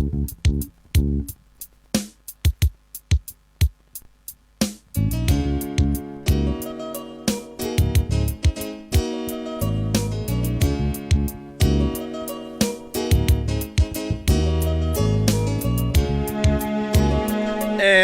Eh,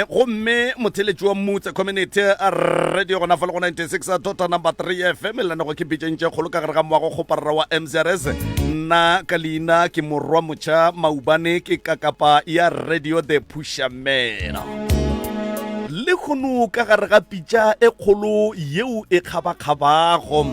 gomme motheletši wa mmutse community radio gona fa le go 96 dot number 3 fm lenanego ke pitšeng tše kgolo ka gare ga moago kgoparara wa mcrs nna ka leina ke morwa motšha maubane ke kakapa ya radio the Pushamela. Lehono ka gare ga pitša e kgolo yeo e kgabakgabago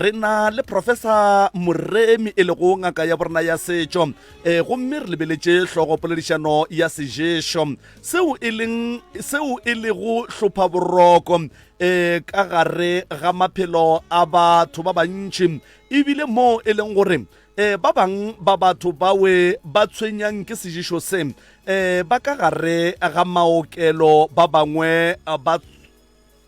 re na le Professor Moremi e lego ngaka ya borena ya setšo e gomme re lebeletše hlogo poledišano ya seješo seo e leng seo e lego hlopha boroko e ka gare ga maphelo a batho ba bantši ebile mo e leng gore E, ba bang ba batho bawe ba tshwenyang ke seješo se e, ba ka gare ga maokelo, ba bangwe ba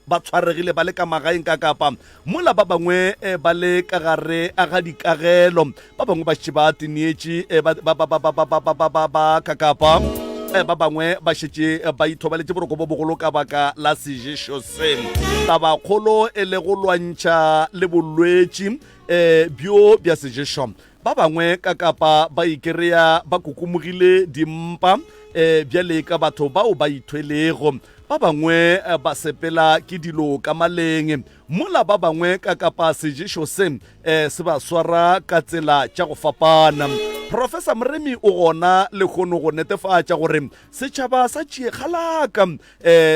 ba tshwaregile ba le ka magaeng ka kapa mola ba bangwe e, ba le ka gare ga dikagelo, ba bangwe ba šetše ba teneetše e, ba, ba, ba, ba, ba, ba, ba, ba, ba, ba, ba ka kapa e, ba bangwe ba šetše ba ithobaletše boroko bo bogolo ka baka la seješo se. Tabakgolo e le go lwantšha le bolwetši E, bjo bja seješo. Ba bangwe ka kapa ba ikereya ba kokomogile dimpa e, bjale ka batho bao ba ithwelego. Ba bangwe e, ba sepela ke dilo ka maleng, mola ba bangwe ka kapa seješo se e, se ba swara ka tsela tša go fapana. Professor Moremi o gona lehono go netefatša gore setšhaba sa Tšiegalaka um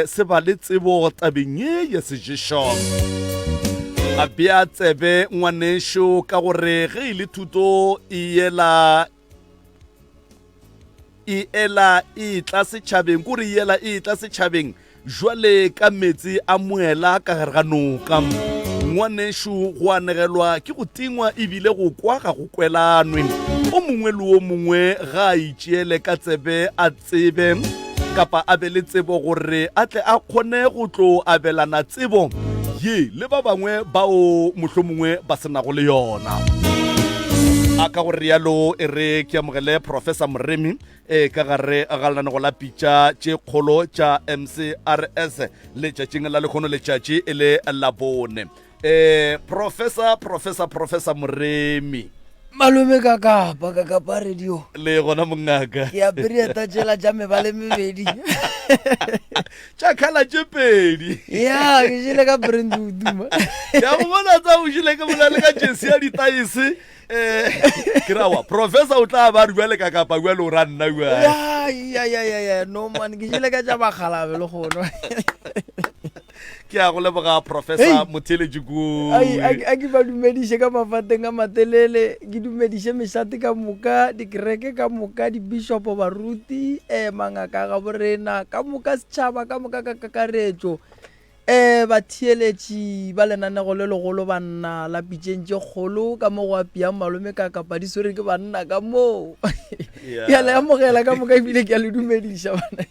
se ba le tsebo tabeng ye ya seješo. A bea tsebe ngwanešo ka gore ge e le thuto e yela e ela e tla setšhabeng kore e ela e tla setšhabeng jwale ka meetse a moela ka gare ga noka ngwanešo go anegelwa ke go tingwa ebile go kwa ga go kwelanwe o mongwe le o mongwe ga a itšeele ka tsebe a tsebe kapa a be le tsebo gore a tle a kgone go tlo abelana tsebo ye le ba bangwe bao mohlomongwe ba se nago le yona. A ka go rialo e re ke amogele Professor Moremi e ka gare ga lenanego la pitša tše kgolo tša MCRS letšatšing la lekgono letšatši e le Labone. Eh, Professor, Professor, Professor Moremi. Malome ka kapa ka kapa radio. Le gona mongaka. Ke apere eta tšela tša mebale mebedi. Tša khala tše pedi. Ya, ke jele ka brand duma. Ya go bona tsa o jele ka mona le ka jesi ya ditaese. Eh, ke ra wa professor o tla ba re bjale ka kapa bjale o ra nna bjale. Ya, ya ya ya ya, no man, ke jele ka tša bagalabe le gono. Ke a go leboga Professor Motheeletši Ai, a, a ke ba dumediše ka mafateng a matelele, ke dumediše mešate ka moka, dikereke ka moka, dibishopo, baruti, eh, mangaka a gaborena, ka moka setšhaba ka moka ka kakaretšo, eh, batheeletši ba lenanego le legolo banna la pitšeng tše kgolo ka mo go apiang malome ka kapa di swere ke banna ka moo. Ke a le amogela ka moka ebile ke a le dumediša bana.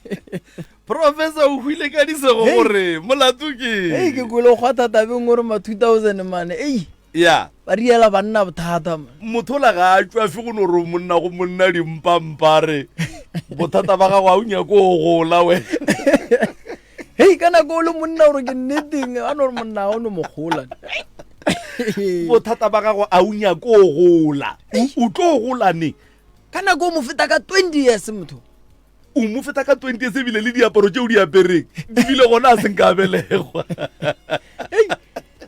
Professor o hwile ka disego gore molato ke. Ei ke kwele o kgwatha tabeng gore ma 2000 mane ei. Ya. Ba riela banna bothata man. Motho ola ga a tšwafe go no re monna go monna dimpampa re bothata ba gago a o nyake o gola we. Hei ka nako o le monna gore ke nneteng a no re monna ga o no mo gola. Bothata ba gago a o nyake o gola. O tlo gola neng? Ka nako o mo feta ka 20 years motho. O mo feta ka 20 years ebile le diaparo tše o di apereng di bile gona a seng ka belegwa.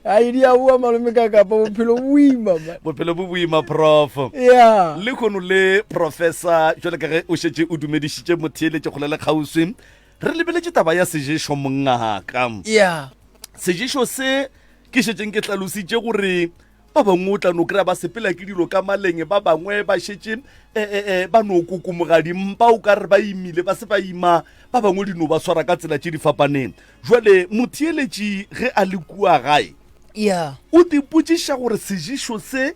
Ai di a boa malome ka kapa bophelo bo boima man. Bophelo bo boima prof. Yeah. Le khono le professor jwale ka ge o šetše o dumedišitše motheeletše kgole le kgauswi re lebeletše taba ya seješo mongaka. Yeah. Seješo se ke šetšeng ke hlalositše gore Ba bangwe o tla no kry-a ba sepela ke dilo ka maleng, ba bangwe ba šetše e, e, e, ba no kokomoga dimpa o ka re ba imile, ba se ba ima, ba bangwe di no ba swara ka tsela tše di fapaneng. Jwale motheeletši ge a le kua gae, Yeah. o tipotšiša gore sejišo se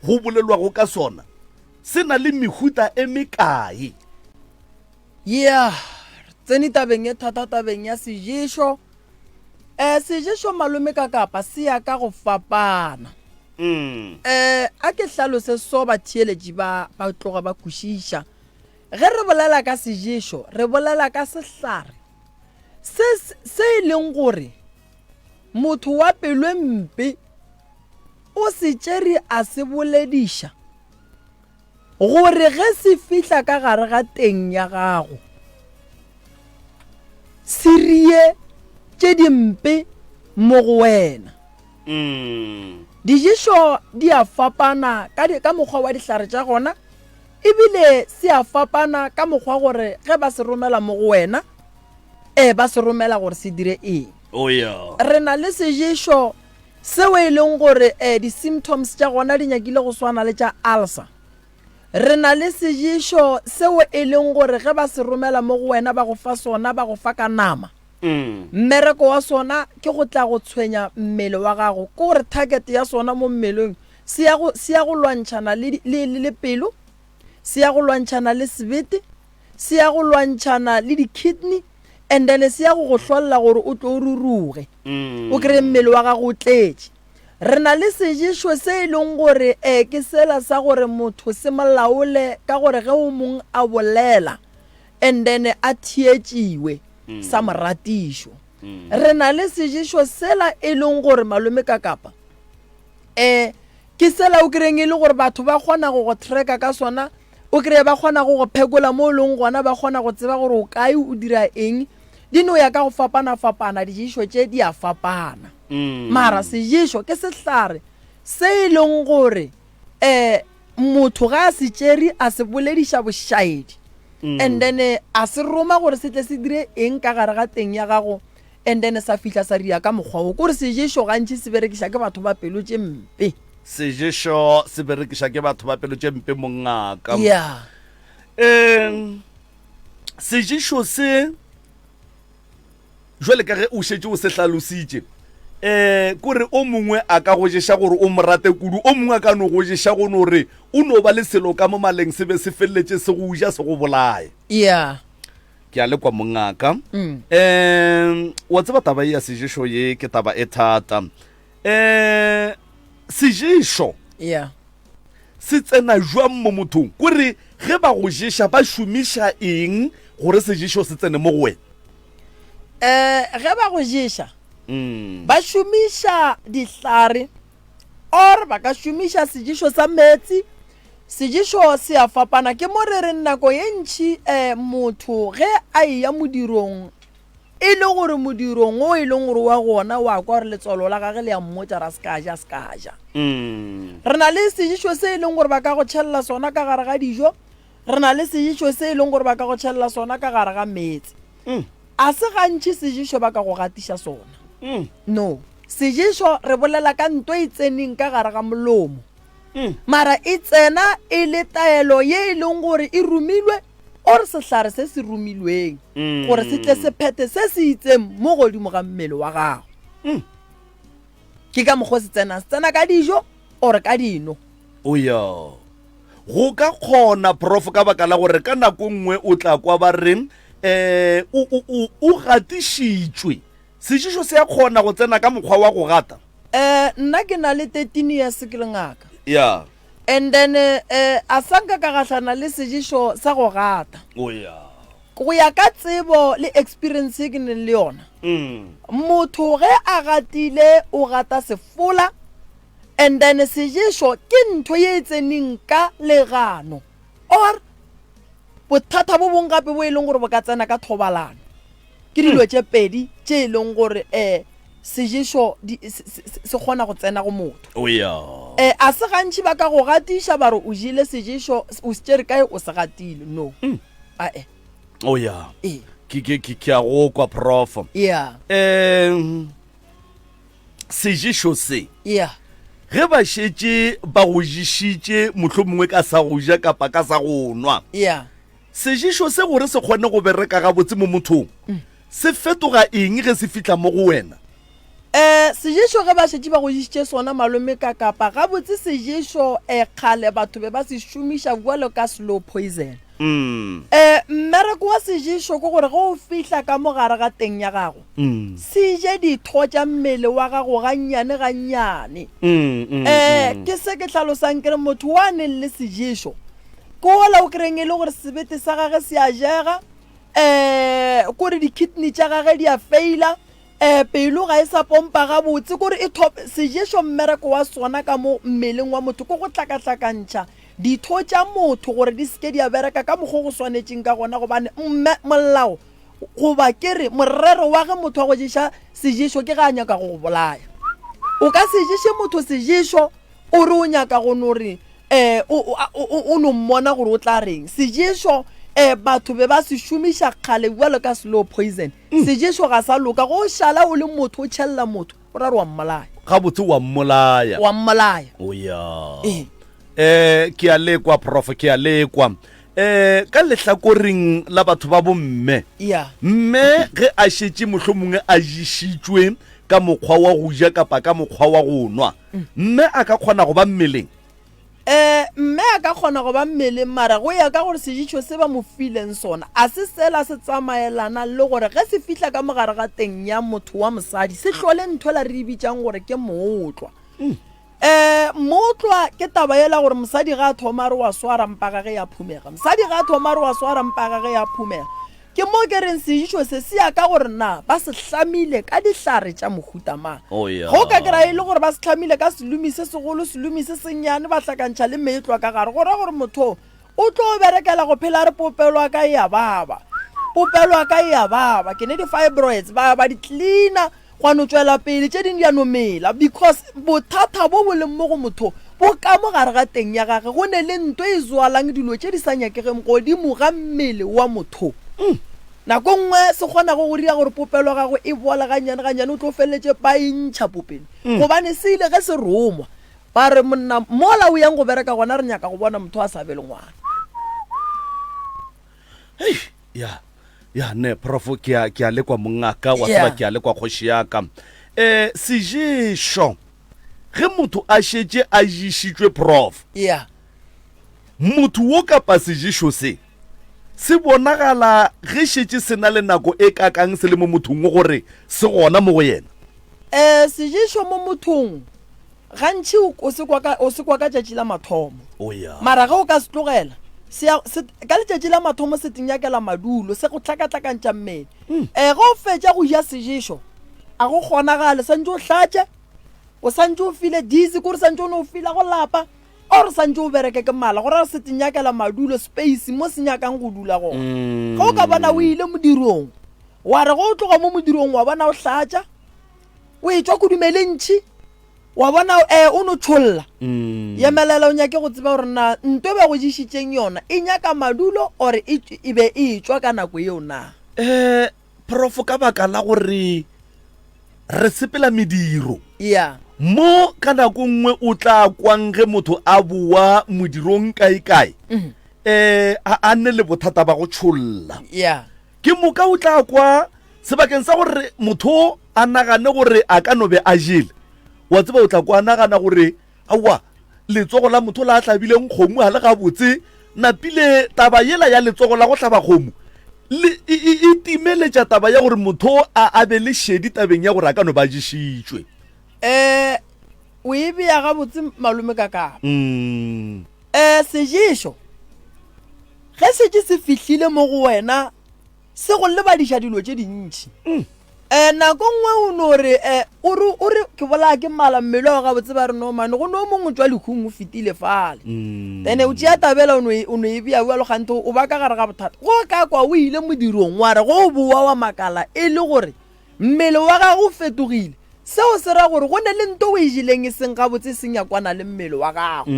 go bolelwago ka sona se na le mehuta e mekae. Yeah, re tsene tabeng e thata tabeng ya seješo. Eh, seješo malome ka kapa se ya ka go fapana. Mm. Eh, a ke hlalose so batheeletši ba ba tloga ba kwešiša. Ge re bolela ka seješo, re bolela ka sehlare se se e leng gore motho wa pelo e mpe o se tšere a se bolediša gore ge se fihla ka gare ga teng ya gago se rie tše dimpe mo go wena. Diješo di a fapana ka, ka mokgwa wa dihlare tša gona, ebile se a fapana ka mokgwa gore ge ba se romela mo go wena, e ba se romela gore se dire eng. Oh yeah. Re na le seješo seo e leng gore eh, di-symptoms tša gona di nyakile go swana le tša ulcer. Re na le seješo seo e leng gore ge ba se romela mo go wena ba go fa sona ba go fa ka nama. Mmereko wa sona ke go tla go tshwenya mmele wa gago, ke gore target ya sona mo mmeleng se ya go, se ya go lwantšhana le, le, le, le pelo, se ya go lwantšhana le sebete, se ya go lwantšhana le di-kidney, and then se ya go go hlolla gore o tlo o ruruge, o kry-e mmele wa gago o tletše. Re na le seješo se e leng gore eh, ke sela sa gore motho se mo laole ka gore ge o mong a bolela and then a theetšiwe sa moratišo. Re na le seješo sela e leng gore malome ka kapa eh ke sela o kry-eng e le gore batho ba kgona go go tracka ka sona, o kry-e ba kgona go go phekola mo o leng gona, ba kgona go tseba gore o kae o dira eng. Di no ya ka go fapana-fapana, diješo tše di a fapana. Mara seješo ke sehlare se e leng gore um motho ga a se tšere a se bolediša bošaedi and then a se roma gore se tle se dire eng ka gare ga teng ya gago and then sa fihla sa ria ka mokgwa wo. Kore seješo gantši se berekiša ke batho ba pelo tše mpe. Seješo se berekiša ke batho ba pelo tše mpe mongaka. Yeah. Um seješo se jwale ka ge o šetše o se hlalositše um kore o mongwe a ka go ješa gore o mo rate kudu, o mongwe a ka no go ješa go no re o no ba le selo ka mo maleng se be se feleletše se go ja se go bolaye. Yeah. Ke a le kwa mongaka. Um wa tseba taba ye ya seješo ye ke taba e thata. Um seješo Yeah. se tsena jwang mo mothong? Kore ge ba go ješa ba šomiša eng gore seješo se tsene mo go wena? Um ge ba go ješa ba šomiša dihlare or ba ka šomiša seješo sa meetse. Seješo se a fapana, ke mo re reng nako ye ntši um motho ge a eya modirong e le gore modirong o e leng gore wa gona wa kwa gore letswalo la gage le a mmotša ra se ka ja se ka ja. Re na le seješo se e leng gore ba ka go tšhelela sona ka gare ga dijo, re na le seješo se e leng gore ba ka go tšhelela sona ka gare ga meetse. A se gantši seješo ba ka go gatiša sona. No, seješo re bolela ka nto e tseneng ka gare ga molomo. Mara e tsena e le taelo ye e leng gore e romilwe or sehlare se se romilweng gore se tle se phethe se se itseng mo godimo ga mmele wa gago. Ke ka mokgwa o se tsenang, se tsena ka dijo or ka dino. O ya go ka kgona prof ka baka la gore ka nako nngwe o tla kwa ba re um o, o, o, o gatišitšwe. Seješo se a kgona go tsena ka mokgwa wa go gata? Eh, nna ke na le 13 years ke le ngaka. Yeah. And then eh, a sa nka ka gahlana le seješo sa go gata. Oh yeah. Go ya ka tsebo le experience ye ke neng le yona, motho ge a gatile o gata sefola and then seješo ke ntho ye e tseneng ka legano or bothata bo bong gape bo e leng gore bo ka tsena ka thobalano. Ke dilo tše pedi tše e leng gore um seješo se kgona go tsena go motho. Oh yeah. Um a se gantši ba ka go gatiša ba re o jele seješo o se tšere kae o se gatile. No. Ae. Oh yeah. Ee. Ke ke ke ke a go kwa prof. Yeah. Um seješo se. Yeah. Ge ba šetše ba go ješitše mohlomongwe ka sa go ja kapa ka sa go nwa. Yeah. Seješo se gore se kgone go bereka gabotse mo mothong, se fetoga eng ge se fihla mo go wena? Ee, seješo ge ba šetše ba go ješitše sona malome ka kapa, gabotse seješo e kgale batho be ba se šomiša bjalo ka slow poison. Ee, mmereko wa seješo ke gore ge o fihla ka mo gare ga teng ya gago, se je ditho tša mmele wa gago gannyane gannyane. Ee, ke se ke hlalosang ke re motho wa neng le seješo. Ke wola o kry-eng e le gore sebete sa gage se a jega, um kore di-kidney tša gage di a faila, um pelo ga e sa pompa gabotse, kore e tho seješo mmereko wa sona ka mo mmeleng wa motho ke go hlakahlakantšha ditho tša motho gore di se ke di a bereka ka mokgo go swanetšeng ka gona gobane mme molao goba ke re morero wa ge motho a go ješa seješo ke ge a nyaka go go bolaya. O ka se ješe motho seješo o re o nyaka go no re um o no mmona gore o tla reng. Seješo um batho be ba se šomiša kgale bjalo ka slow poison. Mm. Seješo ga sa loka go šala o le motho o tšhelela motho o ra re wa mmolaya. Gabotse wa mmolaya. Wa mmolaya. O ya. Ee. Eh ke a lekwa prof ke a lekwa. Eh ka lehlakoreng la batho ba bomme. Yeah. Mme ge a šetše mohlomongwe a ješitšwe ka mokgwa wa go ja kapa ka mokgwa wa go nwa. Mm. Mme a ka kgona go ba mmeleng. Eh mme a ka kgona go ba mmeleng mara go ya ka gore sejitšho se ba mo fileng sona a se sela se tsamaelana le gore ge se fihla ka mogare ga teng ya motho wa mosadi se hlole ntho la re e bitsang gore ke mootlwa. Mm. Um mootlwa ke taba yela gore mosadi ga a thoma a re wa swara mpa gage ya phumega. Mosadi ga a thoma a re wa swara mpa gage ya phumega. Ke mo ke reng sejitšo se se ya ka gore na ba se hlamile ka dihlare tša mohuta mang. Oh, ya. Ge o ka kry-a e le gore ba se hlamile ka selomi se segolo, selomi se sennyane ba hlakantšha le meetlwa ka gare, go ra gore motho o tlo berekela go phela a re popelo ya ka e a baba, popelo ya ka e a baba, ke ne di-fibroids, ba ya ba di cleaner gwa no tšwela pele tše dingwe di a no mela because bothata bo bo leng mo go motho bo ka mo gare ga teng ya gage go ne le nto e zwalang dilo tše di sa nyakegeng godimo ga mmele wa motho mm. nako nngwe se kgonago go dira gore popelo ya gagwe e bola gannyane gannyane o tlo feleletše ba e ntšha popelo mm. gobane se ile ge se rongwa ba re monna mola o yang go bereka gona re nyaka go bona motho a sa be le ngwana hei ya ya ne prof ke a ke a lekwa mongaka wa tseba ke a lekwa kgoši ya ka eh seješo ge motho a šetše a ješitšwe prof ya motho wo kapa seješo se se bonagala ge šetše se na le nako e kakang se le mo mothong gore se gona mo go yena eh seješo mo mothong Gantši o, o se kwa ka, o se kwa ka tšatši la mathomo. Oh, yeah. Mara ge o ka se tlogela, se ya, se, ka letšatši la mathomo se tinyakela madulo, se go hlakahlakantša mmele. Mm. Eh, ge o fetša go ja seješo, a go kgonagale, santše o hlatše, o santše o file dizzy, kore santše o no fila go lapa, or santše o bereke ke mala, go ra se tinyakela madulo, space, mo se nyakang go dula gona. Mm. Ge o ka bona o ile modirong, wa re ge o tloga mo modirong wa bona o hlatša, o etšwa kudumele ntšhi, wa bona eh o no tšholla mm. yemelela o nyake go tseba gore na nto e ba go ješitšeng yona e nyaka madulo or e, e be e tšwa ka nako yeo na um profo ka baka la gore re sepela mediro ya mo ka nako nngwe o tla kwang ge motho a boa modirong kae-kae um a a nne le bothata ba go tšholla ya Ke moka o tla kwa, sebakeng sa gore motho a nagane gore a ka no be a jele, wa tseba o tla kwa a nagana gore, aowa, letsogo la motho la hlabileng kgomo ga le gabotse. Napile taba yela ya letsogo la go hlaba kgomo le e, e, e timeletša taba ya gore motho a a be le šedi tabeng ya gore a ka no ba ješitšwe. Um o e bea gabotse malome ka kapa. Mm. Um seješo Ge šetše se fihlile mo go wena, se go lebadiša dilo tše dintši. Um nako nngwe o no re um o re o re ke bolaya ke mala mmele wa gabotse ba re no mane go no mongwe tšwa lehung o fetile fale. Then o tšea tabela o no e o no e bea bjalo kganthe o ba ka gare ga bothata. Go ka kwa o ile modirong wa re go o bowa wa makala e le gore Mmele wa gagwe o fetogile. Seo se ra gore go ne le nto o e jeleng e seng gabotse e seng ya kwana le mmele wa gago.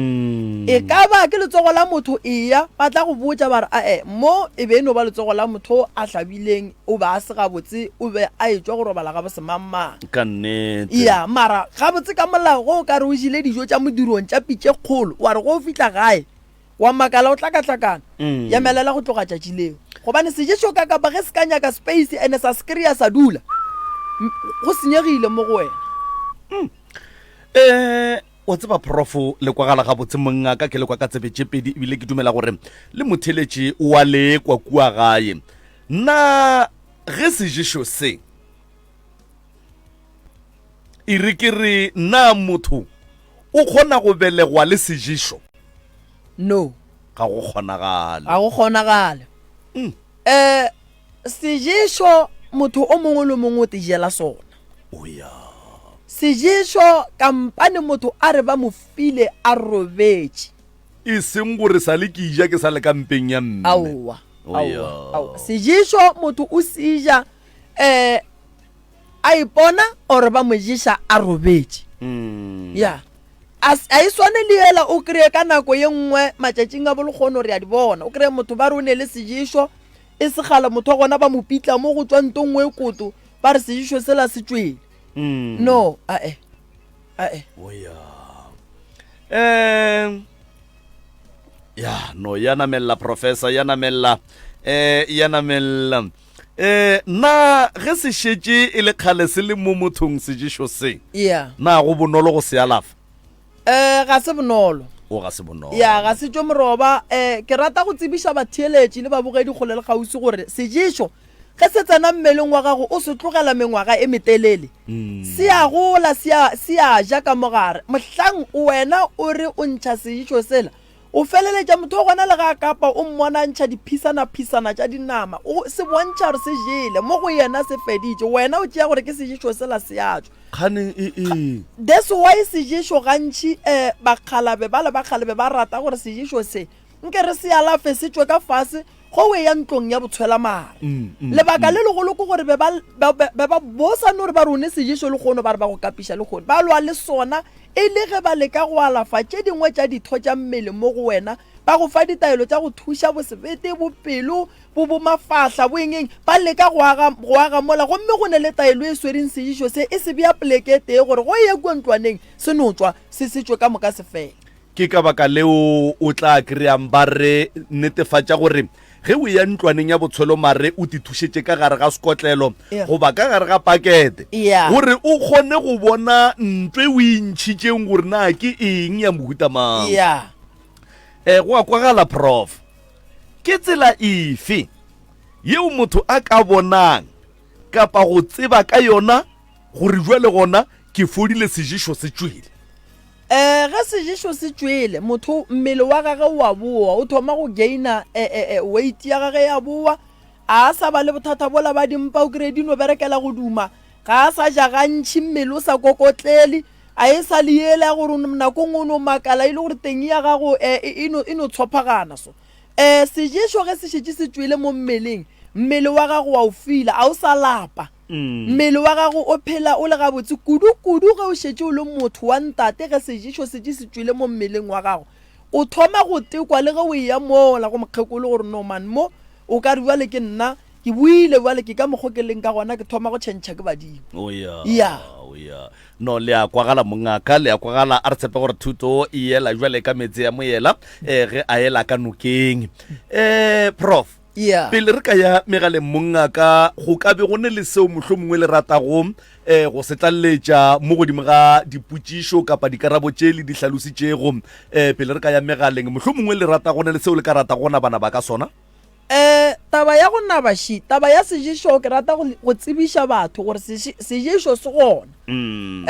E ka ba ke letsogo la motho, eya, ba tla go botša ba re, Ae, mo e be e no ba letsogo la motho a hlabileng, o be a se gabotse, o be a etšwa go robala ga bosemangmang. Ka nnete. Eya, mara gabotse ka molao ge o ka re o jele dijo tša modirong tša pitše kgolo, wa re ge o fihla gae, Wa makala o hlakahlakana. Mm. Yemelela go tloga tšatši leo. Gobane seješo ka kapa ge se ka nyaka space ene sa se kry-a sa dula, go senyegile mo go wena. Mm. Eh, wa tseba profo le kwagala gabotse mongaka ke le kwa ka tsebe tše pedi ebile ke dumela gore le motheletši wa le kwa kua gae na ge seješo se e re ke re na motho o kgona go belegwa le seješo No. Ga go kgonagale. Ga go kgonagale. Mm. Um seješo motho o mongwe le mongwe o tejela sona. O ya. Seješo kampane motho a re ba mo file a robetše. E seng gore sa le ke ja ke sa le ka mpeng ya mme. Aowa. O ya. Aowa. Aowa. Seješo motho o se ja um a ipona or ba mo ješa a robetše. Mm. Ya. A a e swane le yela o kry-e ka nako ye nngwe matšatšing a bolekgono re a di bona. O kry-e motho ba re o ne le seješo e segala motho wa gona ba mo pitla mo go tšwa nto nngwe e koto ba re seješo sela se tšwele. Mm. No, ae. Ae. O ya. Um ya no ya namella professor ya namella eh ya namella eh na ge se šetše e le kgale se le mo mothong seješo se Yeah. na go bonolo go se alafa Eh ga se bonolo. o ga se bonolo Ya ga se tšwe moroba. Eh ke rata go tsebiša batheeletši le babogedi kgole le kgauswi gore seješo ge se tsena mmeleng wa gago o se tlogela mengwaga e metelele. Se a gola se a se a ja ka mogare. Mohlang wena o re o ntšha seješo sela O feleletša motho wa gona le ge a kapa o mmona a ntšha diphisana-phisana tša dinama. O, se bontšha gore se jele. Mo go yena se feditše. Wena o tšea gore ke seješo sela se a tšwa. Kganeng e eng? That's why seješo gantši eh, bakgalabe bale ba kgale be ba rata gore seješo se nke re se alafe se tšwe ka fase ge o eya ntlong ya botshwelamare. Lebaka le legolo ke gore be ba, ba, be, be ba bosa no re ba re o ne seješo lehono ba re ba go kapiša lehono. Ba lwa le sona e le ge ba leka go alafa tše dingwe tša ditho tša mmele mo go wena, ba go fa ditaelo tša go thuša bo sebete, bo pelo, bo bo mafahla, bo eng eng, ba leka go aga, go aga mola. Gomme go ne le taelo e swereng seješo se e se bea poleke e tee gore go eye kua ntlwaneng se no tšwa, se se tšwe ka moka se fele. Ke ka baka leo o tla kry-ang ba re netefatša gore ge o eya ntlwaneng ya botshwelo mare o tithušetše ka gare ga sekotlelo Yeah. goba ka gare ga pakete Yeah. gore o kgone go bona ntlo e o e ntšhitšeng gore na ke eng ya mohuta mang. Yeah. E, go a kwagala Prof. Ke tsela efe yeo motho a ka bonang kapa go tseba ka yona gore jwale gona ke fodile seješo se tšwele? Ee, ge seješo se tšwele, motho mmele wa gage o a boa, o thoma go gaina e, e, e, weight ya gage ya boa, a a sa ba le bothata bola ba dimpa, o kry-e di no berekela go duma, ga a sa ja gantši, mmele o sa kokotlele, a e sa le yela ya gore nako nngwe o no makala e le gore teng ya gago e, e, e no, e no tshophagana so. E, seješo ge se šetše se tšwele mo mmeleng, mmele wa gago wa o fila, a o sa lapa. Mmele wa gago o phela o le gabotse kudu-kudu ge o šetše o le motho wa ntate ge seješo setše se tšwele mo mmeleng wa gago. O thoma go tekwa le ge o eya mola go mokgekolo gore no man mo o ka re bjale ke nna ke boile bjale ke ka mokgo ke leng ka gona ke thoma go tšhentšha ke badimo. O ya, Ya. o ya. No, le a kwagala mongaka, le a kwagala. A re tshepe gore thuto e ela bjale ka meetse a moela eh, ge a ela ka nokeng. Eh, Prof. Yeah. Pele re ka ya megaleng mongaka, go ka be go ne le seo mohlomongwe le ratago um go se tlaleletša mo godimo ga dipotšišo kapa dikarabo tše le di hlalositšego um pele re ka ya megaleng, mohlomongwe le rata go ne le seo le ka ratago go nabana ba ka sona? Um taba ya go naba ši, taba ya seješo ke rata go, go tsebiša batho gore seješo se gona. Um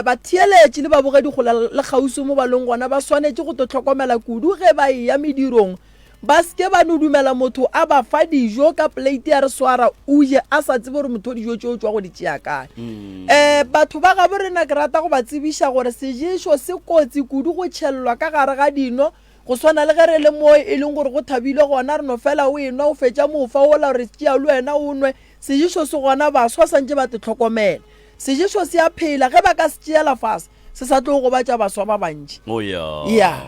batheeletši le babogedi kgole le kgauswi mo ba leng gona ba swanetše go tlo hlokomela kudu ge ba eya medirong Ba se ke ba no dumela motho a ba fa dijo ka plate ya re swara o je a sa tsebe gore motho dijo tšeo o tšwa go di tšea kae. Um batho ba gabo rena ke rata go ba tsebiša gore seješo se kotsi kudu go tšhellwa ka gare ga dino go swana le ge re le mo e leng gore go thabilwe gona re no fela o enwa o fetša mofa wola re tšea le wena o nwe. Seješo se gona baswa santše ba te hlokomele. Seješo se a phela ge ba ka se tšeela fase se sa tlo gobatša baswa ba bantši. Oh yeah. Yeah.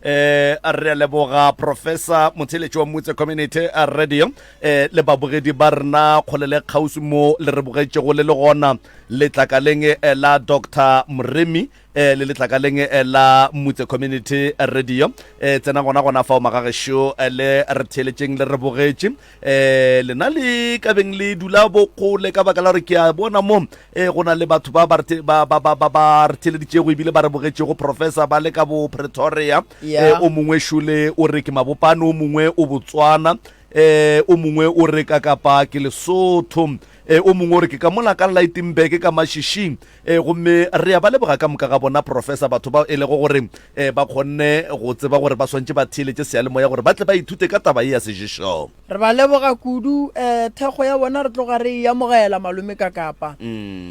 Eh, re a leboga Professor Motheletši wa Motse Community Radio eh, le babogedi ba rena kgole le kgauswi mo le re bogetšego le le gona letlakaleng eh, la Dr Moremi eh, le letlakaleng eh, la Motse Community Radio eh, tsena gona gona fao magagešo eh, le re theeletšeng le re bogetše eh lena le ka beng le dula bokgole ka baka la gore ke a bona mo eh go na le batho ba ba ba ba ba ba ba re theleditšego ebile ba re bogetšego professor ba le ka bo Pretoria Yeah. eh, o mongwe šole o re ke mabopane o mongwe o Botswana. Um o mongwe o re Kakapa ke Lesotho. E, o mongwe o re ke ka mola ka Lightenburg ka Mašišing. E, gomme re a ba leboga ka moka ga bona, Professor, batho bao e lego gore e, ba kgonne go tseba gore ba swantše ba theeletše seyalemoya gore ba tle ba ithute ka taba ye ya seješo. Re ba leboga kudu. E, thekgo ya bona re tloga re e amogela, Malome Kakapa.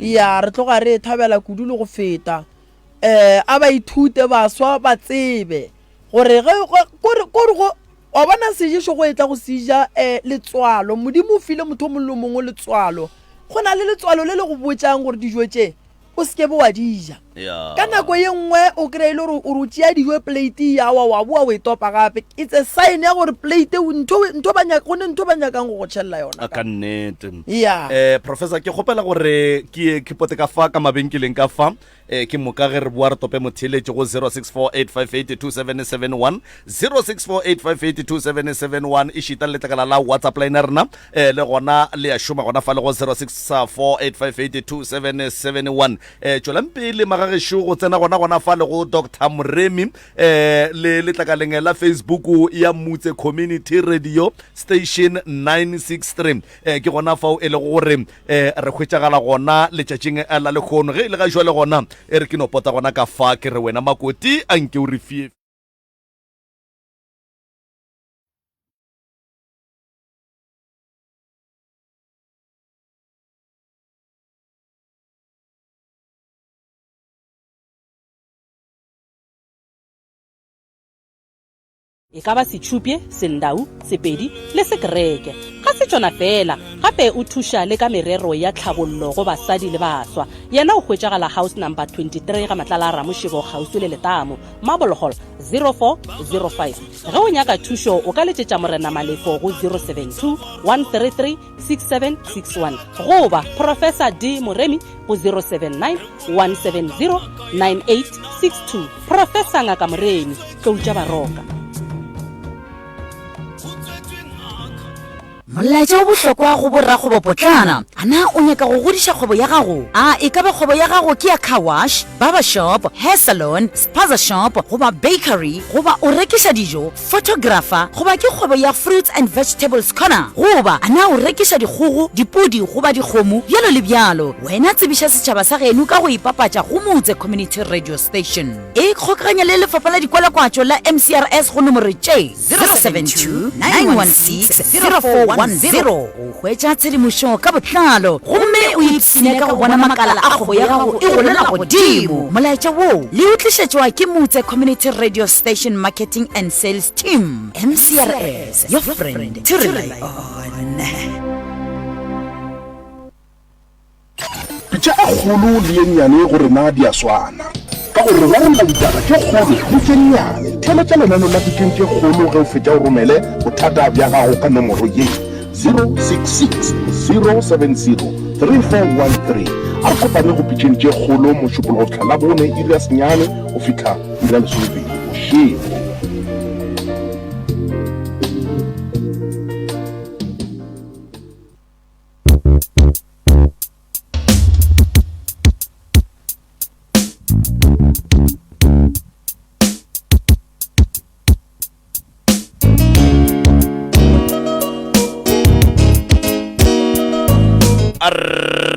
Ya, re tloga re e thabela kudu le go feta. E, a ba ithute, baswa ba tsebe gore ge, kore, kore go, Wa bona, seješo go etla go se ja, eh, letswalo. Modimo o file motho o mongwe le o mongwe letswalo. Go na le letswalo le le go botšang gore dijo tše o se ke be wa di ja. Ka nako ye nngwe o kry-e le gore o re o tšea dijo plate ya wa wa boa o e topa gape. It's a sign ya gore plate ntho ntho ba nyaka go ne ntho ba nyakang go go tšhelela yona. Ka nnete. Ya. Eh, Professor, ke kgopela gore ke ye ke pote ka fa ka mabenkeleng ka fa. E, ke moka ge re boa re tope motheeletši go 0648582771, 0648582771, ešita le letlakala la WhatsApp line ya rena e, le gona le a šoma gona fa le go 0648582771. E, tšwelang pele magagešo go tsena gona gona fa le go Doctor Moremi e, le letlakaleng la Facebook ya Mutse Community Radio Station 963. E, ke gona fao e lego gore E, re hwetšagala gona letšatšing la lehono. Ge e le ga jwale gona, e re ke no pota gona ka fa, ke re wena Makoti, a nke o re fie. E ka ba Setšhupye, Sendau, Sepedi le Sekereke. Ga se tšona feela, gape o thuša le ka merero ya tlhabollo go basadi le baswa. Yena o hwetšagala House Number 23 ga Matlala a Ramošebo kgauswi le Letamo, Marble Hall, 0405. Ge o nyaka thušo o ka letšetša Morena Malefo go 072 133 6761 goba Professor D Moremi go 079 170 9862. Professor Ngaka Moremi, Tlou tša Baroka. Molaetša o bohlokwa go borakgwebopotlana. A na o nyaka go godiša kgwebo ya gago? A e ka ba kgwebo ya gago ke ya car wash, barber shop, hair salon, spaza shop goba bakery, goba o rekiša dijo? Photographer, goba ke kgwebo ya Fruits and Vegetables Corner, goba a na o rekiša dikgogo, dipudi goba dikgomo, bjalo le bjalo. Wena tsebiša setšhaba sa geno ka go ipapatša go Motse Community Radio Station. Ikgokaganya le lefapha la dikwalakwatšo la MCRS go nomoro tše, 072 916 0410 go hwetša tshedimošo ka botlalo gomme o ipshine ka go bona makala a kgwebo ya gago e golela godimo. Molaetša wo le o tlišetšwa ke Motse Community Radio Station Marketing and Sales Team, MCRS, your friend to rely on. Pitša e kgolo le ye nnyane go rena di a swana. Ka go re rarolla ditaba tše kgolo le tše nnyane. Theeletša lenaneo la Pitšeng tše Kgolo ge o fetša o romele bothata bja gago ka nomoro ye, 066 070 3413. A re kopane go Pitšeng tše Kgolo Mošupologo go fihla Labone iri ya senyane go fihla iri ya lesomepedi bošego.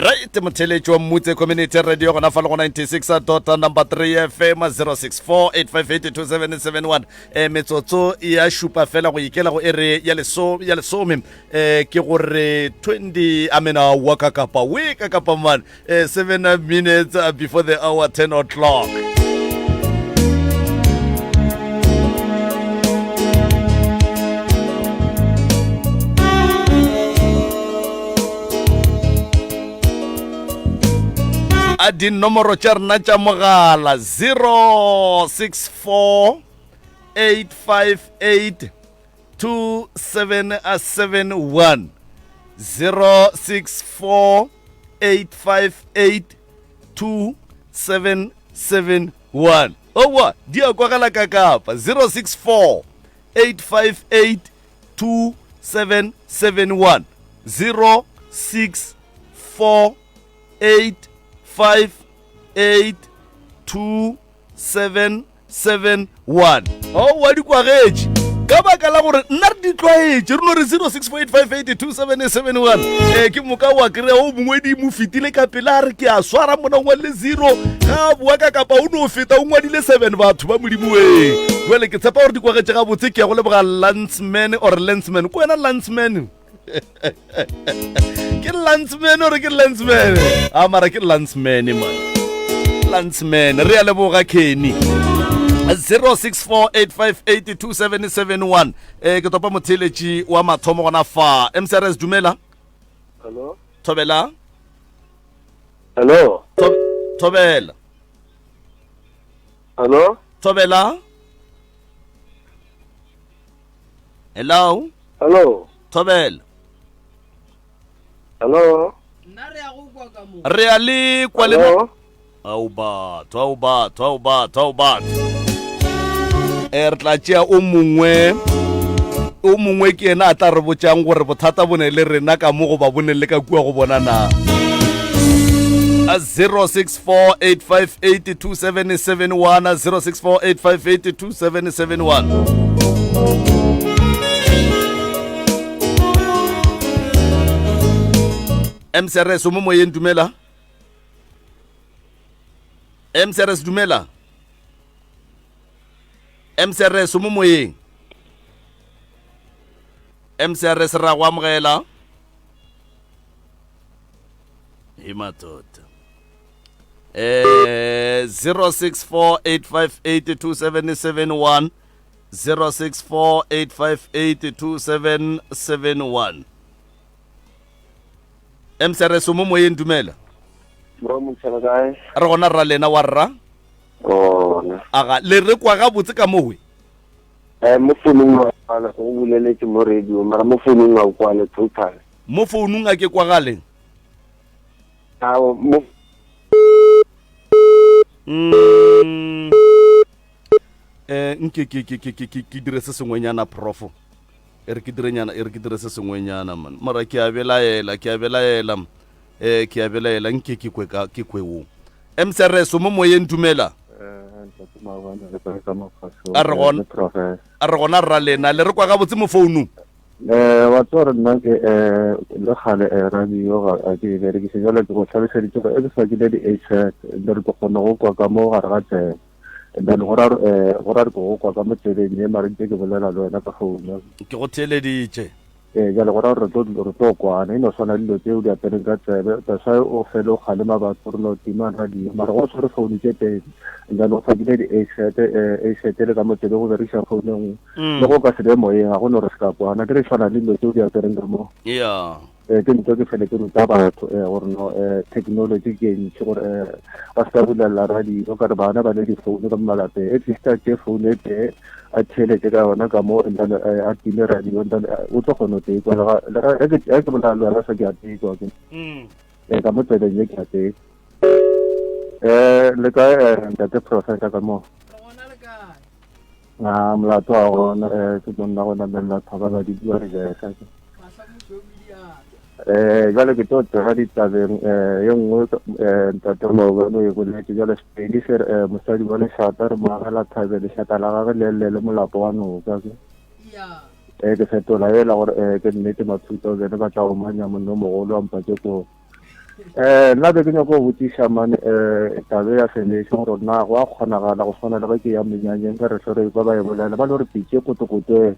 Right, motheletši wa Mmutse Community Radio gona fa le go 96 dot number 3 FM 0648582771 eh metsotso ya šupa fela go ikela go ere ya leso ya lesome eh ke gore 20 I mean uh, waka kapa weka kapa man eh, 7 minutes uh, before the hour 10 o'clock a dinomoro tša rena tša mogala 064 858 2771 064 858 2771 owa di a kwagala ka kapa 064 858 2771 064 858 2771 owa di kwagetše. Ka baka la gore nna re di tlwaetše, re no re 0648582771. Eh, ke moka wa kry-a o mongwe di mo fetile ka pela a re ke a swara mona o ngwadile zero ga a boa ka kapa o no feta o ngwadile seven batho ba modimo ee jale ke tshepa gore di kwagetše gabotse ke ya go leboga landsman or landsman ko wena landsman ke landsman ore ke landsman a mara ke landsman man landsman re a leboga kenny 0648582771 eh ke topa motheeletši wa mathomo gona fa mcrs dumela Hello. thobela Hello. thobela Hello. thobela hello Hello. Thobela. Hello. Nna re a go kwa ka mo. Re a le kwa le Hello. Ao batho, ao batho, ao batho, ao batho. Eh re tla tšea o mongwe o mongwe ke yena a tla re botšang gore bothata bo ne le rena ka mo goba bo ne le ka kua go bona na. 0648582771 0648582771 mcrs o mo moyeng dumela mcrs dumela mcrs o mo moyeng mcrs ra go amogela e matota eh 0648582771 0648582771 mcrs o mo moyeng dumela Bro motshela kae? re gona rra lena wa rra Gona. aga le re kwa gabotse ka mowe Eh mo founung wa kwala go boleletse mo radio mara mo founung wa kwale total. Mo founung a ke kwagale. Ao mo Mm. Eh nke ke ke ke ke ke dire se sengwenyana profo. E re ke dire nyana e re ke dire se sengwenyana man. Mara ke a belaela ke a belaela. Eh ke a belaela nke ke kwe ka ke kwe wo. MCRS mo moyeng dumela. Eh, A re gona a re gona rra lena le re kwa gabotse mo founung. Eh, wa tseba gore nna ke eh le kgale eh radio ga a ke e berekise jale ke go hlaloseditše gore e ke hlokile di-headset and then ke kgone go kwa ka mo gare ga tsebe and then go ra eh go ra ke go kwa ka mo tsebeng ye mare ntse ke bolela le wena ka founu Ke go theeleditše. ee jale go ra gore re tlo re tlo kwana e no swana le dilo tse o di apereng ka tsebe that's why o fele o kgalema batho re no tima radio mara go tshwere founu tse pedi and then o hlokile di-headset eh headset le ka mo tsebe go berekisa founu e nngwe mm. le go ka se be moyeng ga go no re se ka kwana ke re tshwana le dilo tse o di apereng ka mo yeah eh ke ntho ke fele ke ruta batho eh gore no eh technology ke ntši gore eh ba se ka bulela radio ka re bana ba le difounu ka mo malapeng at least a tšee founu e tee a theeletse ka yona ka mo and then eh, a time radio and then eh, o tlo kgona go tekwa le ge ke bolela le wena sa ke a tekwa ke mm. eh, ka mo tsebeng ye ke a tekwa um le kae ntate professor ka mo A molato wa gona eh, ke tlo nna go namelela thobala di bua re jesa ke. Eh, jwale ke tlo tsega ditabeng eh, ye nngwe eh, ntate Maobane o e boletse jwale Sepedi se re eh, mosadi wa lešata re mo agela thabe lešata la gage le lle le molapo wa noka ke. Eh, ke fetola ela gore eh, ke nnete Mathuta o bene ba tla omanya monna o mogolo wa mpatse koo. Eh, nna be ke nyako go botšiša mane um tabe ya felešo gore na go a kgonagala go swana le ge ke ya menyanyeng ka re hlore kwa ba e bolela ba le gore pitše kotokote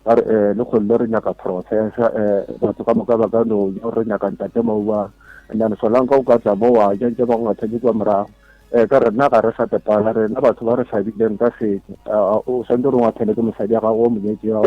ba re um le kgolle re nyaka professor um batho ka moka ba ka no ja re nyaka ntate mauba and then solanka o ka tla mo wa ja ntse ba go ngathanye kwa morago um ka rena ga re sa tepala rena batho ba re hlabileng ka setso o santse re ngwathele ke mosadi ya gago o monyetše ya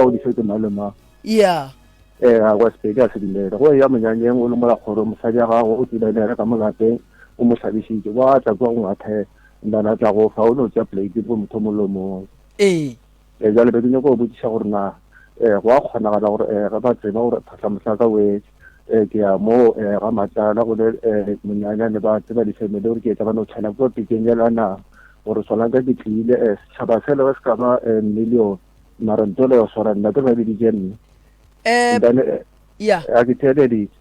o dišo ke mang le mang yeah Ee, a kwa Sepedi a se dumele. Go eya monyanyeng o le mola kgorong, mosadi ya gago o tlile le yena ka mo lapeng, o mo hlabišitše. Wa tla kua go ngwathela, and a tla go fa, o no tšea plate go motho molomong. Ee. Ee, bjale be ke nyako go botšiša gore na um go a kgonagala gore um ge ba tseba gore phahla mohlaka o etše um ke ya mo um ga matsala go le um monyanya ne ba tseba di-family gore ke etla ba no tšhela kua pitšeng yela na gore solanka ke tlile um setšhaba sele ge se ka ba um million mara ntole ya swara nna ke ba biditše nna Eh, Then, eh, ya a ke theeleditše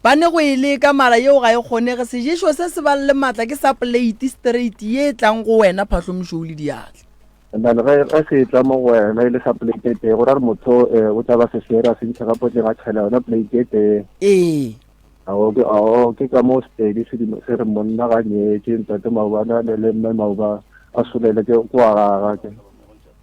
ba ne go e leka mara yeo ga e kgonege seješo se se bang le maatla ke sa plate straight ye e tlang go wena phahlomišo o le diatla. And then ge ge se tla mo go wena e le sa plate e tee, go ra gore motho eh, o tla ba se swere a se ntšha ka potleng a tšhela yona plate e tee. Ee. Ao ke ao ke ka moo Sepedi se di- se re monna ga nyetše ntate maobane a ne le mme maoba a solele ke ko wa gaga ke.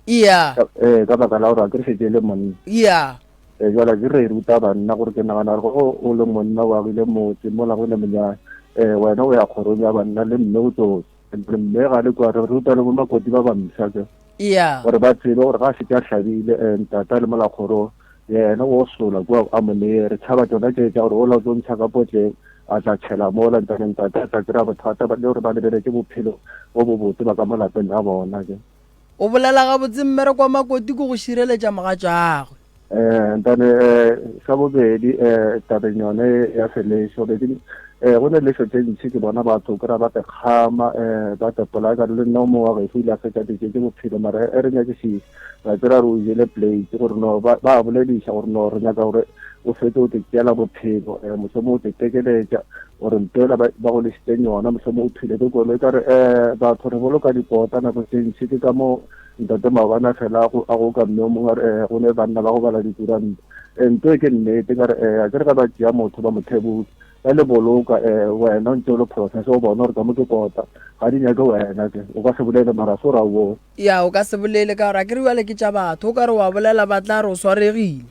Iya. Ka- Eh ka baka la gore a ke re šetše e le monna. Iya. Eh jwale ke re ruta banna gore ke nagana gore go o le monna o agile motse mola go le monyane eh wena o ya kgorong ya banna le mme o tlo Re mme ga le kwa re ruta le bomakoti ba bampsha ke Yeah. gore ba tsebe gore ga a šetše a hlabile eh, ntata le molakgoro yena o sola kua a mo neye re tšhaba tšona tše tša gore ola o tlo ntšha ka potleng a tla tšhela mola ntane ntate a tla kry-a bothata ba- le gore ba lebeletše bophelo bo bobotse ba ka mo lapeng la bona ke O bolela gabotse mmereko wa makoti ke go šireletša mogatšagwe. Eh, ntane eh, sa bobedi eh, tabeng yone ya selešo be ke eh, go ne lešo tše ntšhi ke bona batho kry-a ba te kgama eh, ba te polaya ka le nna o mongwe wa gešo ile a fetša ditše tše bophelo mara e re nyakišiše ra tsera re o jele plate gore no ba ba bolediša gore no re nyaka gore o fetse o te tšeela bophelo um mohlomong o te tekeletša gore ntwela ba go lesitseng yona mohlomong o thule ke koloi ka re um batho re boloka dikota nako tše ntšhi ke ka moo Ntate maobane a fela a go a go ka mme o mongwe a re eh, go ne banna ba go bala dikuranta. Eh, nto e ke nnete ka re eh, a ke re ga ba tšea motho ba mo thebola ba le boloka eh, wena o ntse o le process o bona gore ka mo ke kota ga di nyake wena ke o ka se bolele mara se o ra o Ya, o ka se bolele ka gore a ke re bjale ke tša batho, o ka re wa bolela ba tla re o swaregile.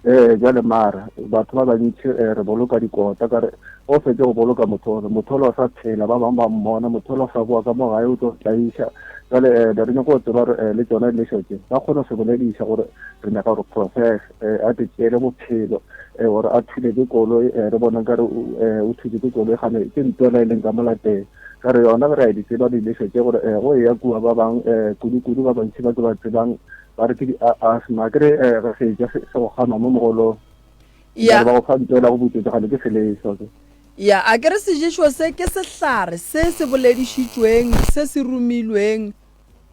Ee, bjale mara batho ba bantši eh, re boloka dikota ka re o fetse go boloka motho ole motho ole o sa phela ba bangwe ba mmona motho ole o sa boa ka mo gae o tlo tlaiša jale um be re nyako go tseba gore um le tsona dilešo tše ba kgone go se bolediša gore re nyaka gore process um a te tšeele bophelo um gore a thule ke koloi um re bone ka re o thutse ke koloi gane ke ntwela e leng ka mo lapeng ka re yona re a di tseba dilešo tše gore um go eya kua ba bangwe um kudu-kudu ba bantši ba ke ba tsebang ba re ke di-asthma ke re eh, re seja se go gama mo mogolong ya ba go fa ntwela go butswetsa gane ke seleso ke ya a ke re seješo se ke sehlare se se boledišitšweng se se romilweng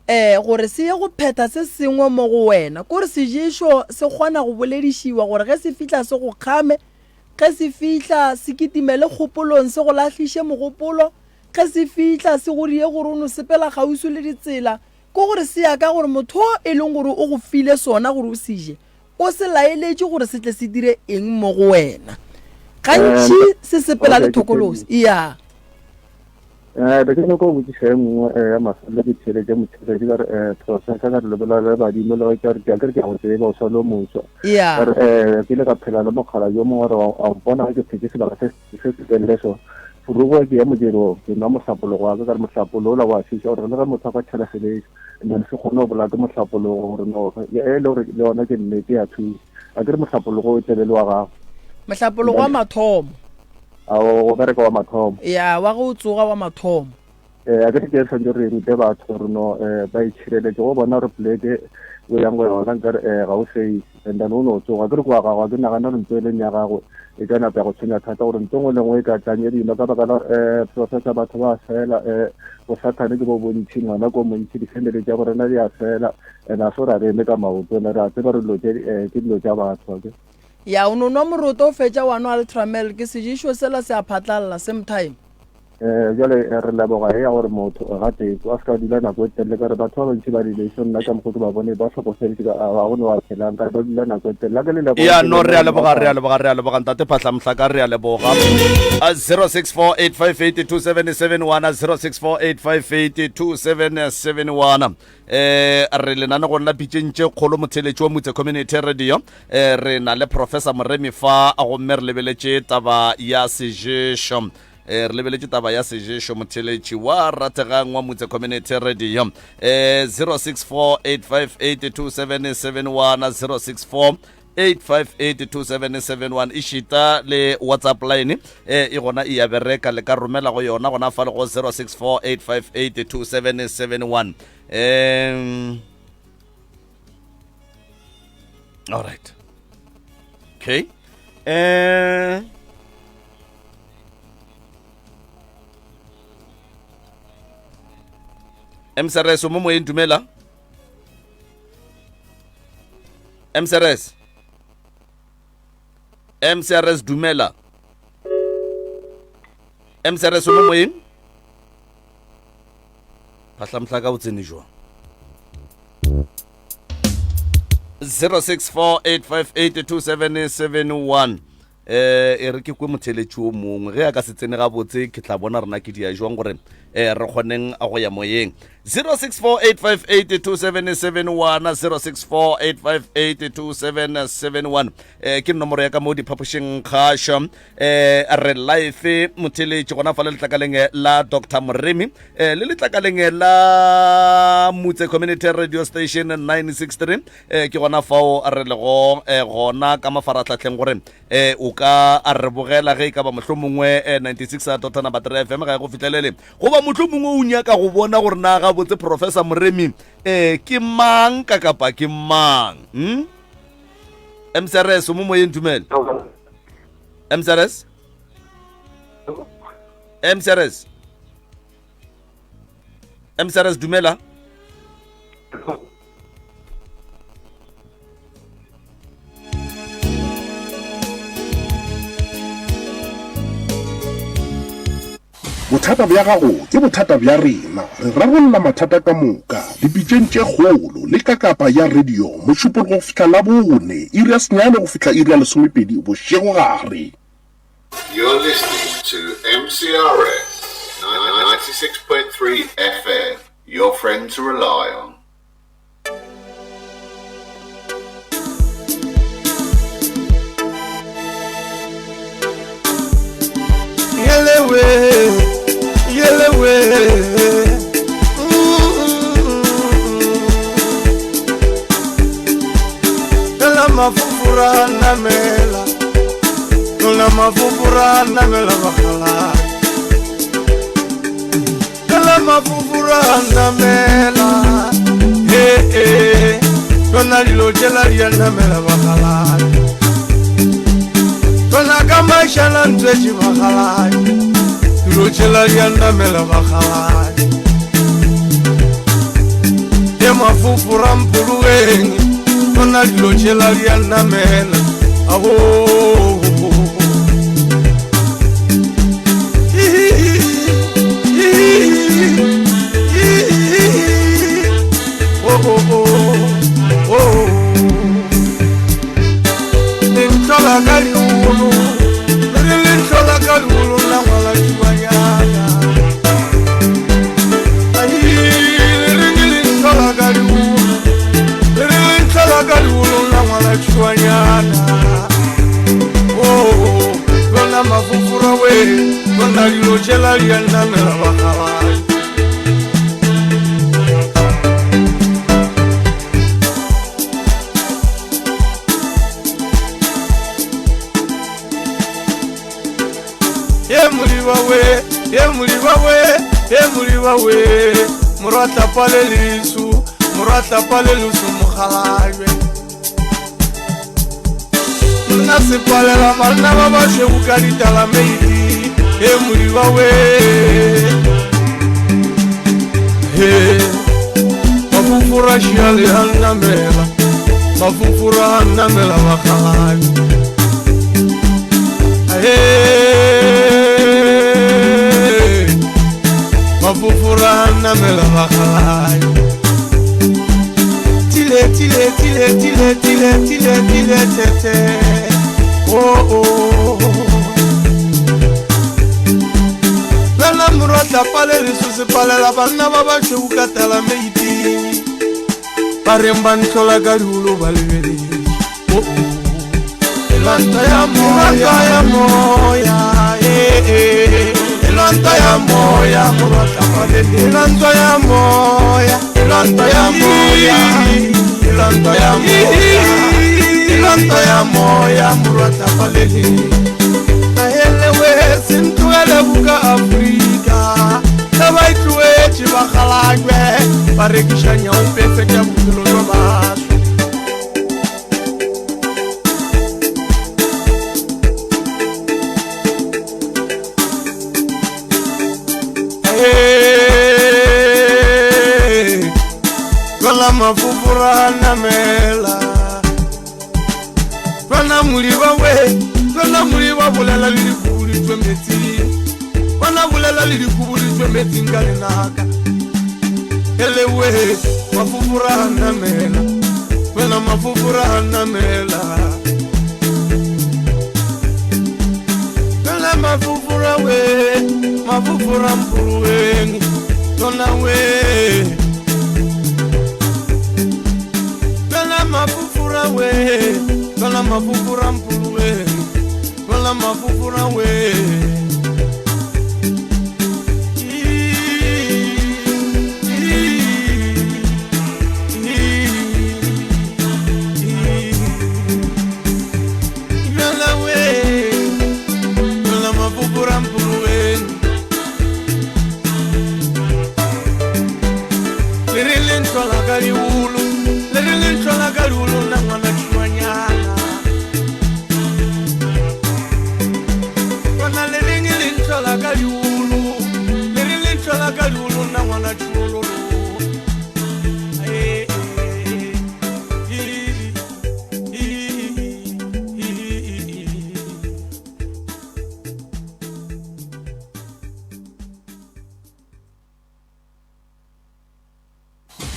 um gore se ye go phetha se sengwe mo go wena kore seješo se kgona go boledišiwa gore ge se fihla se go kgame ge se fihla se kitimele kgopolong se go lahliše mogopolo ge se fihla se go die gore o no sepela kgauswi le ditsela Ke gore se ya ka gore motho o e leng gore o go file sona gore o se je, o se laeletše gore se tle se dire eng mo go wena. Gantši se sepela le thokolosi. Ya. Eh, be ke nyaka go botšiša e nngwe eh, ya mafelelo ke theeletše motheeletši ka re eh, professor ka re lebola le badimo le ge ke re ke re ke a go tseba o sa le o moswa Ya. ka re eh, ke ile ka phela le mokgala yo mongwe gore wa mpona ge ke phetše sebaka se Se se telele so. Forogo ke ya modiro, ke nwa mohlapologo wa ka, ka re mohlapolo ola wa fiša gore le ge motho a ka tšhela selešo, and then se kgone go bolaya ke mohlapologo gore no, e le gore le yona ke nnete ya thuša. A ke re mohlapologo o tlebe le wa gago. Mohlapologo wa mathomo. A o go bereka wa mathomo. Ya, wa ge o tsoga wa mathomo. Eh, a ke re ke tshwanetse re rute batho gore no eh, ba itšhireletše go bona gore poleke o yang go yona nkare eh, ga o safe and then o no tsoga ke re kwa gago ke nagana gore ntho e leng ya gago e ka napa ya go tshwenya thata gore ntho nngwe le nngwe e ka tlang e dilo ka baka la um professor batho ba fela um bosathane ke bo bontšhi ngwana ko montšhi di-family tša borena di a fela and a se ra re eme ka maoto ne re a tseba re dilo tše eh, ke dilo tša batho ke Ya, o no nwa moroto o fetša wa nwa Ultramel, ke sejišo sela se a phatlalla same time. Um jale eh, re leboga e ya gore motho eh, ga teko a se ka dula nako e telele ka re batho ba bantši ba dilešo nna ka mokgo ke ba bone ba hlokofetse ka ga go ne wa phelang ka re ba dula nako e telele a ke le leboge ya ke no re a leboge leboga re a leboga re a leboga ntate phahla mohlaka re a leboga A 0648582771 0648582771 eh re lenanegong la pitšeng tše kgolo motheletši wa motse community radio eh re na le professor moremi fa gomme re lebeletše taba ya seješo Eh, re lebeletše taba ya seješo motheletši wa rategang wa motse community radio eh, 0648582771 064 8582771 e šita le whatsapp line eh, e gona e ya bereka le ka romela go yona gona fa le go 0648582771 um all right okay eh mcrs o mo moyeng dumela mcrs mcrs dumela mcrs o mo moyeng phahlamhlaka o tsene jwang? 0648582771 eh e re ke kwe motheletši o mongwe ge a ka se tsene gabotse ke tla bona rena ke dia jwang gore eh re kgoneng go ya moyeng 0648582771 0648582771 eh ke nomoro ya ka mo diphapošeng kgašo eh re life motheletši gona fa le letlakaleng la Dr Moremi eh le letlakaleng la Mutse Community Radio Station 963 eh ke gona fao re lego eh, gona ka mafaratlhatlheng gore eh o ka a re bogela ge e ka ba mohlomongwe eh, 96 a dot number 3 fm ga e go fihlelele goba mohlomongwe o nyaka go bona gore na gabotse Professor Moremi eh ke mang ka kapa ke mang hmm? MCRS o mo moyeng dumela MCRS MCRS MCRS dumela Bothata bja gago ke bothata bja rena. Re rarolla mathata ka moka dipitšeng tše kgolo le ka kapa ya radio Mošupologo go fihla Labone, iri ya senyane go fihla iri ya lesomepedi bošegogare. You're listening to MCRS 96.3 FM, your friend to rely on. Mafufura namela, lona mafufura namela bakgalabje. Ela mafufura a namela he e Tona dilo tšela di a namela bakgalabje Tona ka mašala ntswetše bakgalabje Dilo tšela di a namela bakgalabje Ye mafufura mpologeng Tona dilo tšela di a namela Ago Mafufura we lona dilo tšela di a nnamela bakgalabje ye moliba we ye moliba we ye moliba we morwa tlapa le leso morwa tlapa le leso mokgalabje nna sepalela banna ba ba šweu ka ditalameiti e modiba we he mafufura šiale a nnamela mafufura a nnamela bakgalabje mafufura a nnamela bakgalabje tile tile tile tile tile tile tile tete oh oh lana morwa tlapa le leso se palela banna ba ba šweu ka talameiti ba reng ba ntlhola ka diolo ba lebeletše oh oh elwanta ya moya ya moya eh eh elwanta ya moya morwa tlapa le elwanta ya moya elwanta ya moya elwanta ya moya elwanta ya moya morwa tlapa le Ahelewe se ntlogele buka Afrika ge ba itloetše bakgalabje ba rekiša nyaope fetša bophelo bja batho. Hey, Lwala mafufura a namela Lwana moliba we Lwana moliba bolela le dikubu di tšwe metsing Lwana bolela le dikubu di tšwe metsing ka lenaka Ele we mafufura a namela. Yena mafufura a namela. Yena mafufura we, mafufura mpurweng, lona we. Yena mafufura we, lona mafufura mpurweng, lona mafufura we.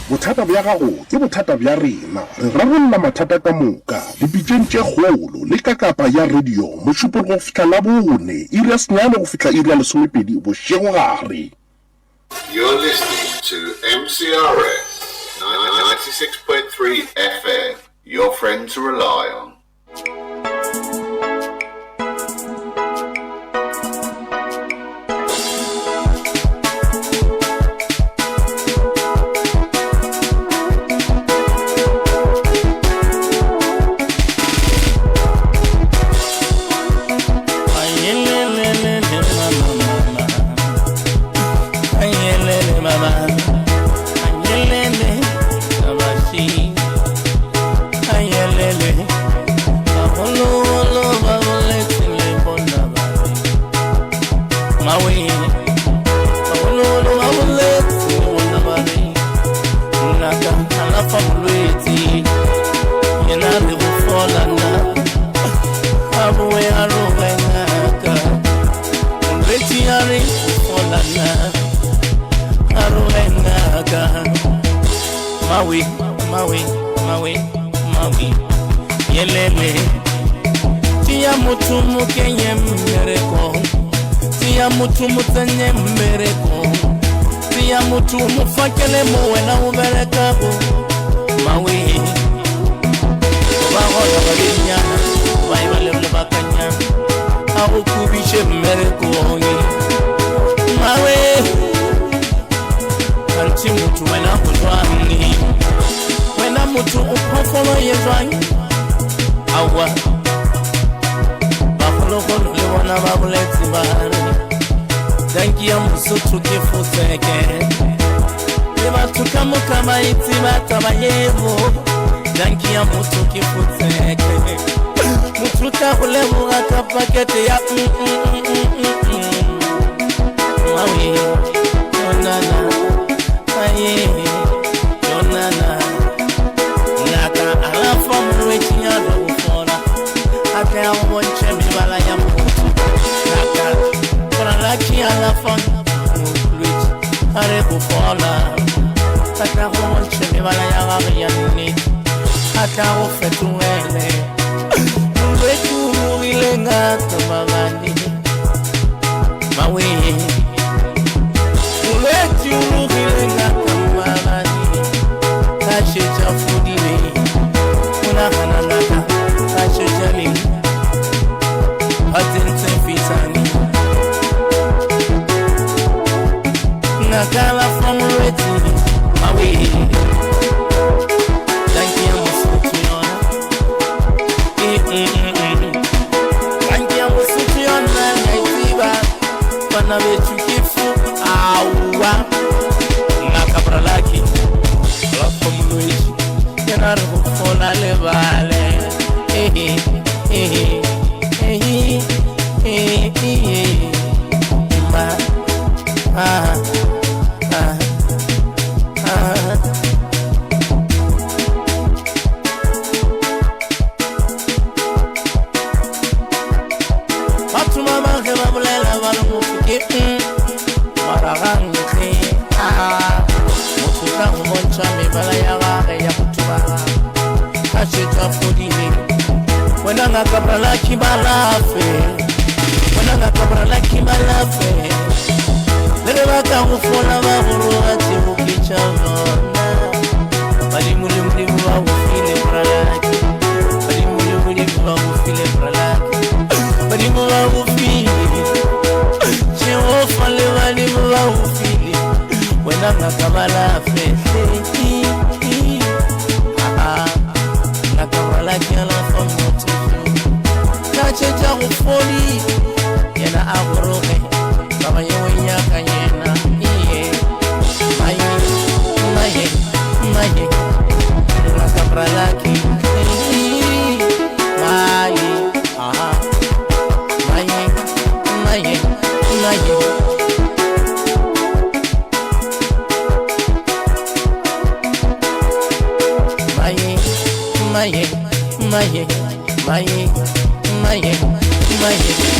Bothata bja gago ke bothata bja rena. Re rarolla mathata ka moka dipitšeng tše kgolo le ka kapa ya radio Mošupologo go fihla Labone, iri ya senyane go fihla iri ya lesomepedi bošegogare. You're listening to MCRS 96.3 FM, your friend to rely on. Mawi, mawi, mawi, mawi, yelele. Tia motho mo kenye mmereko, tia motho mo tsenye mmereko, tia motho mo fakele mo wena o berekago. Mawi, ba gona ba dinyana, ba e ba le lebakanyana, a go kubiše mmerekong. Mawe, kanthe motho wena o jwang? Wena motho o phoofolo ye jwang? Aowa, bagologolo le bona ba boletse ba re danki ya Mosotho ke fotseke, le batho ka moka ba e tseba taba yeo. Danki ya motho ke fotseke, motho tla go leboga ka pakete ya Mawe, yonana, aye, yonana. Ngaka alafa molwetši ya re go fola, a tle a go bontšhe mebala ya motho. Ngaka Bralaki alafa molwetši a re go fola, a tle a go bontšhe mebala ya gagwe ya nnete, a tle a go fetogele. Molwetši o rogile ngaka maabane, mawe. Molwetši o rogile ngaka maabane, ka šetša fodile. O nagana ngaka ka šetša le a tsentse fitshane. Ngaka la fa molwetši, mawe. Danki ya Mosotho yona. Danki ya Mosotho yona, ke a e tseba. Bana bešo ke fo, aowa. Ngaka Bralaki, la fa molwetši, yena re go fola lebale. Eh, eh, eh, eh, eh, Ma, ah, ah, ah. Wena ngaka Bralaki balafe, wena ngaka Bralaki balafe. Le ge ba ka go fola ba go roga tšebo ke tša bona. Badimo le Modimo ba go file Bralaki, badimo le Modimo ba go file Bralaki, badimo ba go file Jehofa le badimo ba go file, wena ngaka balafe. Ah, ah. Ngaka Bralaki alafa motho ka tše tša go fodi, yena a goroge taba yeo e nyaka yena. Iye maye maye maye ngaka Bralaki maye aha maye maye maye. Maye, maye, maye, maye, maye, maye.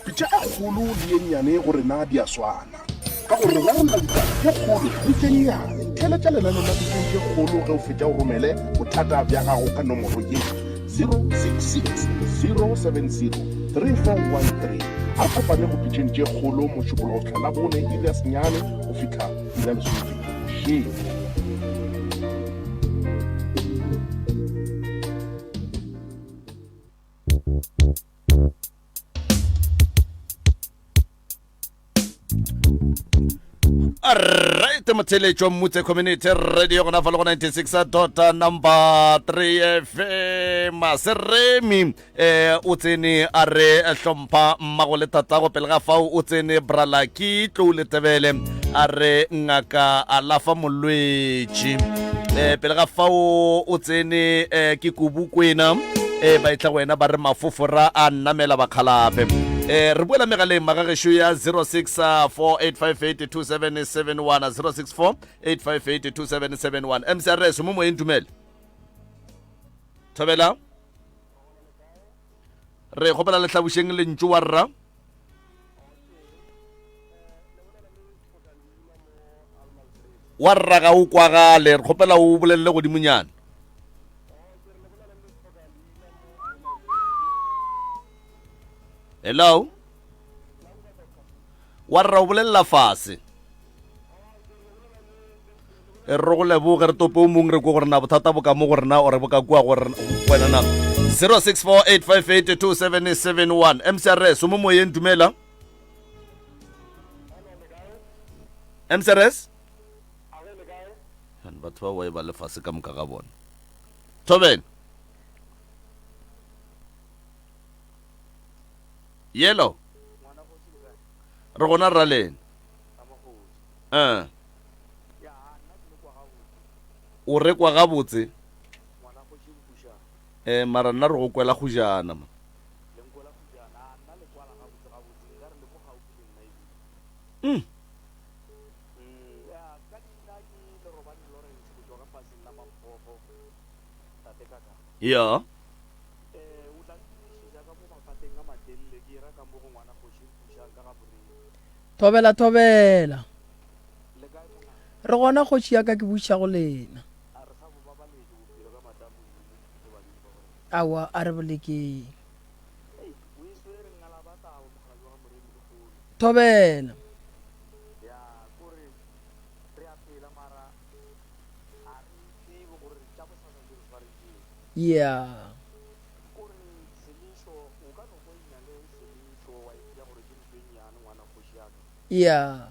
Pitša e kgolo le ye nnyane go rena di a swana. Ka gore re rarolla ditaba tše kgolo le tše nnyane. Theeletša lenaneo la Pitšeng tše Kgolo ge o fetša o romele bothata bja gago ka nomoro ye, 066 070 3413. A re kopane go Pitšeng tše Kgolo Mošupologo go fihla Labone iri ya senyane go fihla iri ya lesomepedi bošego. Alright, motheletšo Mmutse Community Radio gona fa le go 96 dot number 3 FM Seremi eh o tsene a re hlompha mmago le tatago pele ga fao o tsene Bralaki tlou le tebele a re ngaka alafa molwetši eh pele ga fao o tsene eh, ke kubukwena eh ba etla go wena ba re mafofora a nnamela bakgalape eh re boela megaleng magagešo ya 0648582771 0648582771 mcrs mo moyeng dumele thobela re kgopela lehlabušeng lentšu wa rra wa rra ga o kwagale re kgopela o bolelele godimonyana hello wa rra o bolelela fase e re go leboge re tope o mongwe re ko gore na bothata bo ka mo go rena ore bo ka kua go wena na 0648582771 mcrs o mo moyeng dumela mcrs batho ba wa e ba lefase ka moka ga bona thobene yelo re gona rralene Eh. O rekwa gabotse. Eh, mara nna re go kwela gojana man. Mm. Ya. Thobela thobela. Re gona kgoši ya ka ke buša go lena. Aowa a re bolekeng. Thobela. Yeah. Yeah.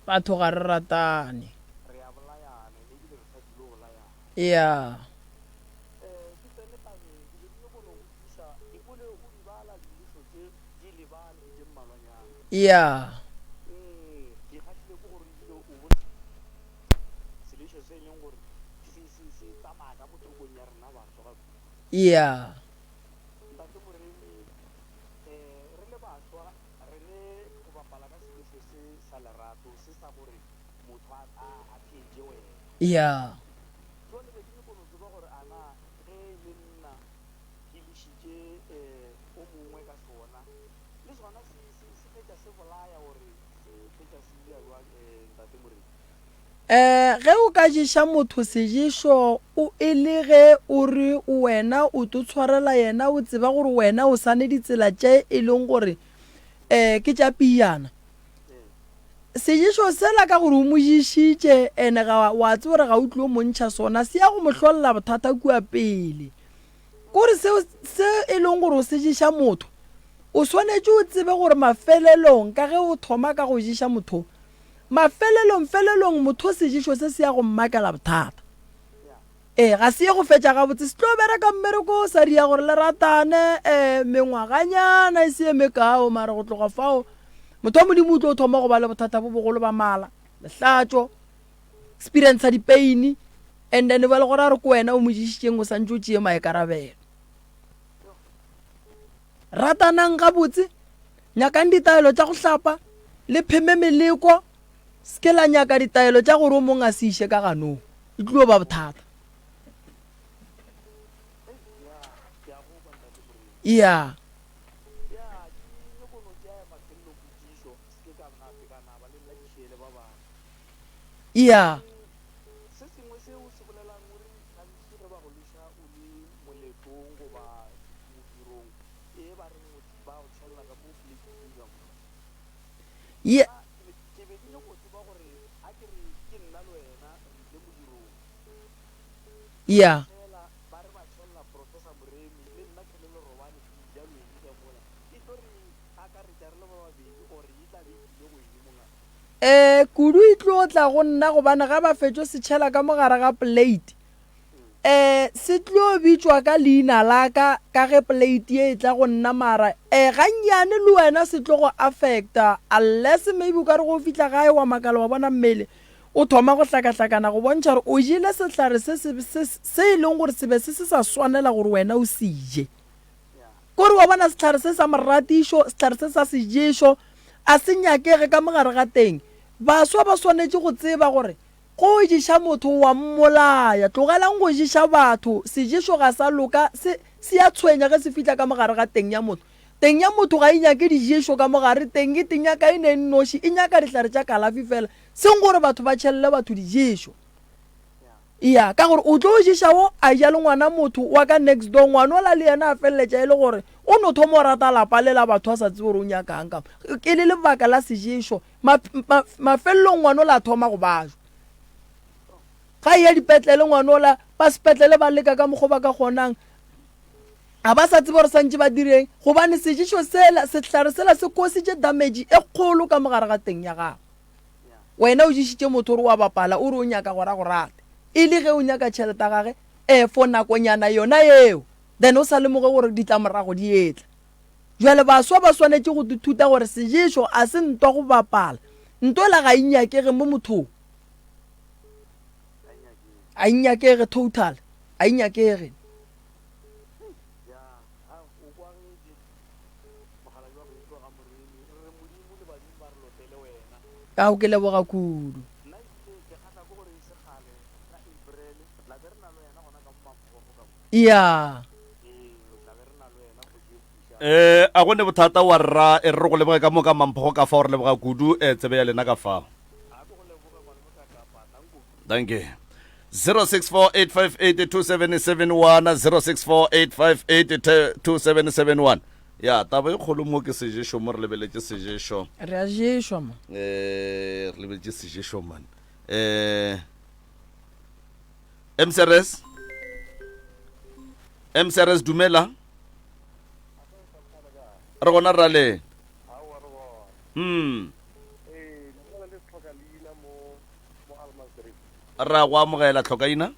Batho ga re ratane. Yeah. Yeah. Yeah. Yeah. Um ge o ka ješa motho seješo o e le ge o re wena o tlo tshwarela yena o tseba gore wena o sa ne ditsela tše e leng gore um ke tša pijana. Seješo sela ka gore o mo ješitše ene ga wa tseba gore ga o tlilo mo ntšha sona se ya go mo hlolela bothata kua pele. Kore seo se e leng gore o se ješa motho o swanetše o tsebe gore mafelelong ka ge o thoma ka go ješa motho Mafelelong-felelong motho seješo se se ya go mmakela bothata. Ee, ga se ye go fetša gabotse. Se tlo bereka mmereko o sa ria gore le ratane um mengwaganyana e se ye mekao, mara go tloga fao motho wa Modimo o tlo thoma go ba le bothata bo bogolo ba mala, lehlatšo, experience dipeini, and then bjale gore a re ko wena o mo ješitšeng o santše o tšee maikarabelo. Ratanang gabotse, nyakang ditaelo tša go hlapa, le pheme meleko, se ke la nyaka ditaelo tša gore o mongwe a se iše ka ganong, e tlilo ba bothata. Ya. Ya. Ye. Ya. Eh, kudu e tlo tla go nna gobane ga ba fetšo se tšhela ka mo gare ga plate. Eh, se tlo bitšwa ka leina la ka ka ge plate ye e tla go nna mara eh gannyane le wena se tlo go affecta unless maybe o ka re go fihla gae wa makala wa bona mmele o thoma go hlakahlakana go bontšha gore o jele sehlare se se se se e leng gore se be se se sa swanela gore wena o se je. Kore wa bona sehlare se sa moratišo, sehlare se sa seješo a se nyakege ka mo gare ga teng. Baswa ba swanetše go tseba gore go ješa motho o a mmolaya. Tlogelang go ješa batho, seješo ga sa loka, se se a tshwenya ge se fihla ka mo gare ga teng ya motho. Teng ya motho ga e nyake diješo ka mo gare, teng e nyaka e ne e nnoši, e nyaka dihlare tša kalafi fela, seng gore batho ba tšhelele batho diješo. Ya, ka gore o tlo ješa wo a ja le ngwana motho wa ka next door, ngwanola le yena a feleletša e le gore o no thoma go rata lapa le la batho a sa tsebe gore o nyakang ka e le lebaka la seješo. Ma, ma, mafelelong ngwanola a thoma go bajwa. Ga e ya dipetlele ngwanola, ba sepetlele ba leka ka mokgwa ba ka kgonang, ga ba sa tsebe gore santše ba direng gobane seješo sela, sehlare sela se kositše damage e kgolo ka mogare ga teng ya gago. Wena o ješitše motho o re o a bapala, o re o nyaka gore a go rate. E le ge o nyaka tšhelete ya gage eh for nakonyana yona yeo, then o sa lemoge gore ditlamorago di etla. Bjale baswa ba swanetše go ithuta gore seješo a se ntwa go bapala. Ntwa ela ga e nyakege mo mothong. A e nyakege total, a e nyakege. Ao ke leboga kudu. Ya. Eh, a go ne bothata wa rra e re go leboge ka moka mamphogo ka fao re leboga kudu eh, tsebe ya lena ka fao. Thank you. 0648582771 0648582771 ya taba e kgolo mo ke seješo mo re lebeletše seješo Re a ješwa mo. eh re lebeletše seješo man eh mcrs mcrs dumela re gona rale mm Ra go amogela tlhokaina.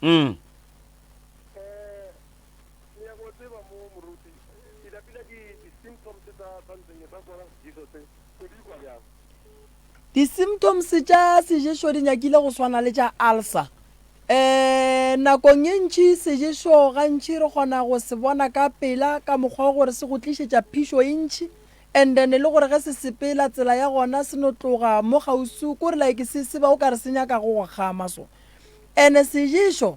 Mm. Di-symptoms tša seješo di nyakile go swana le tša ulcer. Um nakong e ntši seješo gantši re kgona go se bona ka pela ka mokgwa wa gore se go tlišetša phišo e ntši And then le gore ge se sepela tsela ya gona se no tloga mo kgauswi kore like se se ba o kare se nyaka go go kgama so. And seješo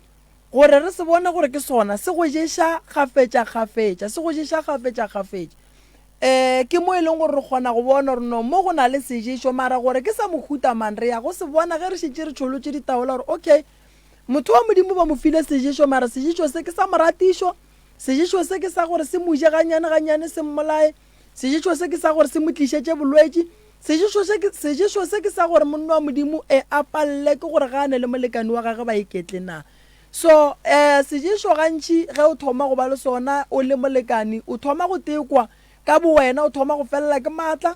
gore re se bone gore ke sona se go ješa kgafetša kgafetša se go ješa kgafetša kgafetša. Um ke mo e leng gore re kgona go bona gore no mo go na le seješo mara gore ke sa mohuta mang re ya go se bona ge re šetše re tšholotše ditaola gore okay motho wa Modimo ba mo file seješo mara seješo se ke sa moratišo Seješo se ke sa gore se mo je gannyane gannyane se mmolaye. Seješo se ke sa gore se mo tlišetše bolwetši. Seješo se ke, seješo se ke sa gore monna wa Modimo e a palele ke gore ga a ne le molekani wa gagwe ba iketle na. So, eh, seješo gantši ge o thoma go ba le sona o le molekani, o thoma go tekwa ka bowena, o thoma go felela ke maatla.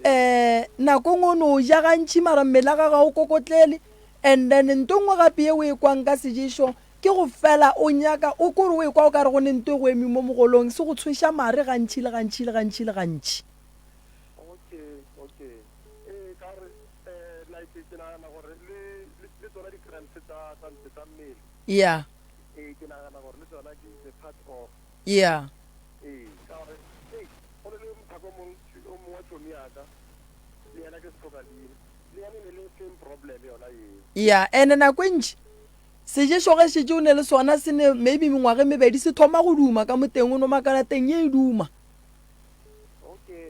Um nako e nngwe o no ja gantši mara mmele wa gago ga o kokotlele. And then nto e nngwe gape ye o e kwang ka seješo ke go fela o nyaka o kore o ekwa o ka re go ne nto e go eme mo mogolong se go tshweša mare gantši le gantši le gantši le gantši. Okay, okay. Ee, ka gore eh like ke nagana gore le le tsona di-cramps tsa tsa ntse tsa mmele. Yeah. Ee, ke nagana gore le tsona ke the part of. Yeah. Ee, ka gore ei go ne le mothaka o mong o mongwe wa tšhomi ya ka le yena ke sehloka leina le yena e ne le same problem yona eo. Yeah, and nako e ntši seješo ge šetše o ne le sona se ne maybe mengwaga e mebedi se thoma go duma ka mo teng o no makala teng ye e duma.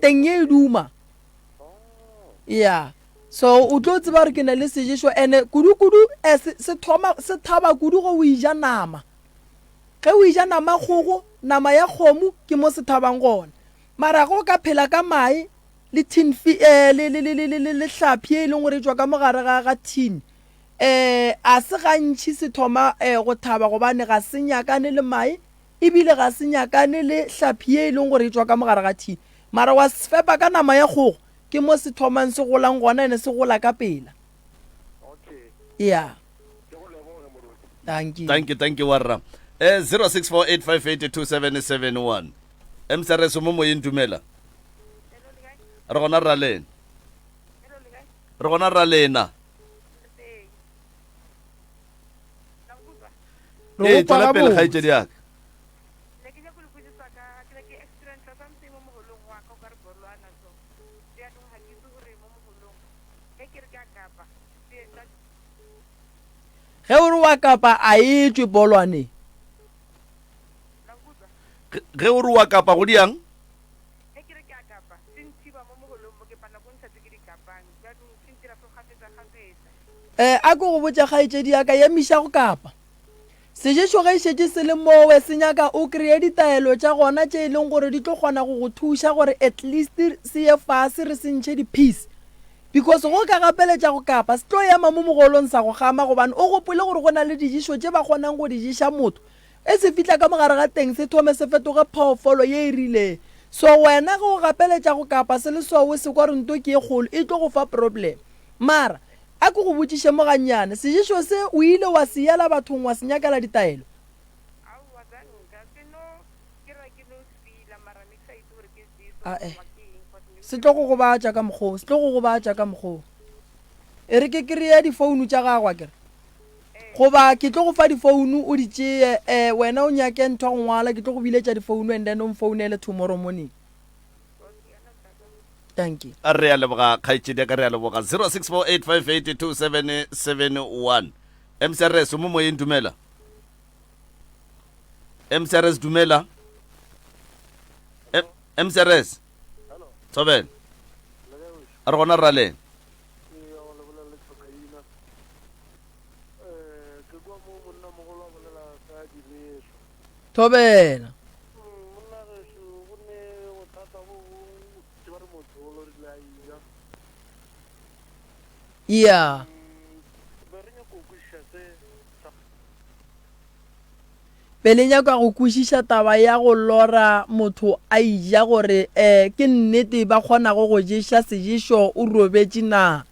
Teng ye e duma. Yeah. So o tlo tseba gore ke na le seješo ene kudu-kudu eh, se, se thoma se thaba kudu go o ija nama. Ge o eja nama kgogo, nama ya kgomo, ke mo se thabang gona. Mara ge o ka phela ka mae le tin fi, eh, le, le, le, le, le, le, le hlaphi ye e leng gore e tšwa ka mo gare ga, ga tin, eh, a se gantši se thoma eh, go thaba gobane ga se nyakane le mae ebile ga se nyakane le hlaphi ye e leng gore e tšwa ka mo gare ga tin. Mara wa se fepa ka nama ya kgogo, ke mo se thomang se golang gona ene se gola ka pela. Yeah. Dankie. Thank you, thank you warra. Eh 0648582771. MCRS mo moyeng dumela. Re gona ra lena. Re gona ra lena. Re Ee, go kwa tswela pele gabotse. kgaetšedi ya ka. Ge o re wa kapa a e tšwe polwane. Ge o re wa kapa go diang? Eh, a ke go botša kgaetšedi ya ka, emiša go kapa. Seješo ge e šetše se le mowe se nyaka o kreye ditaelo tša gona tše e leng gore di tlo kgona go go thuša gore at least se ye fase re se ntšhe di-piece. Because ge o ka gapeletša go kapa, se tlo ema mo mogolong sa go gama gobane o gopole gore go na le diješo tše ba kgonang go di ješa motho. Ge se fihla ka mogare ga teng se thome se fetoge phoofolo ye e rileng. So wena ge o gapeletša go kapa se le so o se kwa gore nto ke ye kgolo e tlo go fa problem. Mara a ke go botšiše mo gannyane, seješo se o ile wa se yela bathong wa se nyakela ditaelo? Ae. Se tlo go gobatša ka mokgoo, se tlo go gobatša ka mokgoo. E re ke kreye difounu tša gago akere? Goba ke tlo go fa difounu o di tšeye, eh, wena o nyake ntho ya go ngwala, ke tlo go biletša difounu and then o mfounele tomorrow morning. Dankie. Re a leboga kgaetšedi ya ka, re a leboga. 0648582771. MCRS o mo moyeng dumela. MCRS dumela. MCRS. Thobela. Re gona rra lena. Thobela. Yeah. Be le nyaka go kwešiša taba ya go lora motho a ija gore um ke nnete ba kgonago go ješa seješo o robetše na?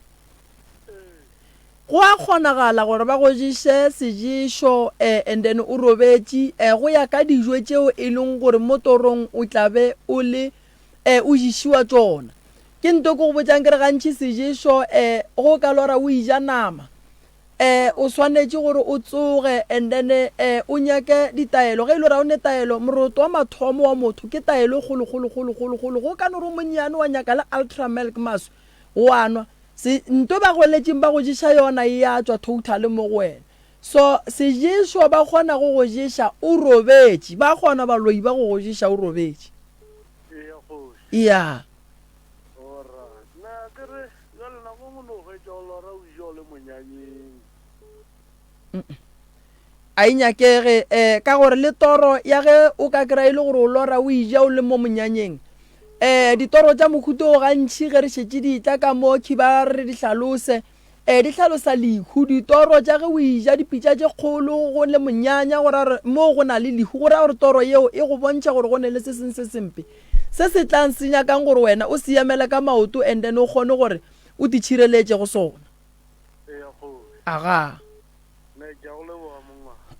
Go a kgonagala gore ba go ješe seješo um and then o robetše um go ya ka dijo tšeo e leng gore mo torong o tla be o le um o ješiwa tšona. Ke nto ke go botšang ke re gantši seješo um go ka lora o ija nama Eh, o swanetše gore o tsoge and then eh, o nyake ditaelo. Ge e le gore ga o ne taelo, moroto wa mathomo wa motho ke taelo e kgolo kgolo kgolo kgolo kgolo. Go ka no re o monnyane wa nyaka le ultra milk maswi wa nwa. Se, nto ba goletšeng ba go ješa yona e ya tšwa totally mo go wena. So seješo ba kgona go go ješa o robetše. Ba kgona baloi ba go go ješa o robetše. Eya kgoši. Yeah. Alright. Na ke re bjale nako nngwe no hwetša o lora o ja o le monyanyeng. A e nyakege um ka gore le toro ya ge o ka kry-a e le gore o lora o eja o le mo monyanyeng um ditoro tša mohuta o gantši ge re šetše di tla ka mo khiba re di hlalose. Um di hlalosa lehu. Ditoro tša ge o eja dipitša tše kgolo go le monyanya go ra gore moo go na le lehu, go ra gore toro yeo e go bontšha gore go ne le se seng se sempe se se tlang se nyakang gore wena o se emele ka maoto and then o kgone gore o titšhireletše go sona. Agaa.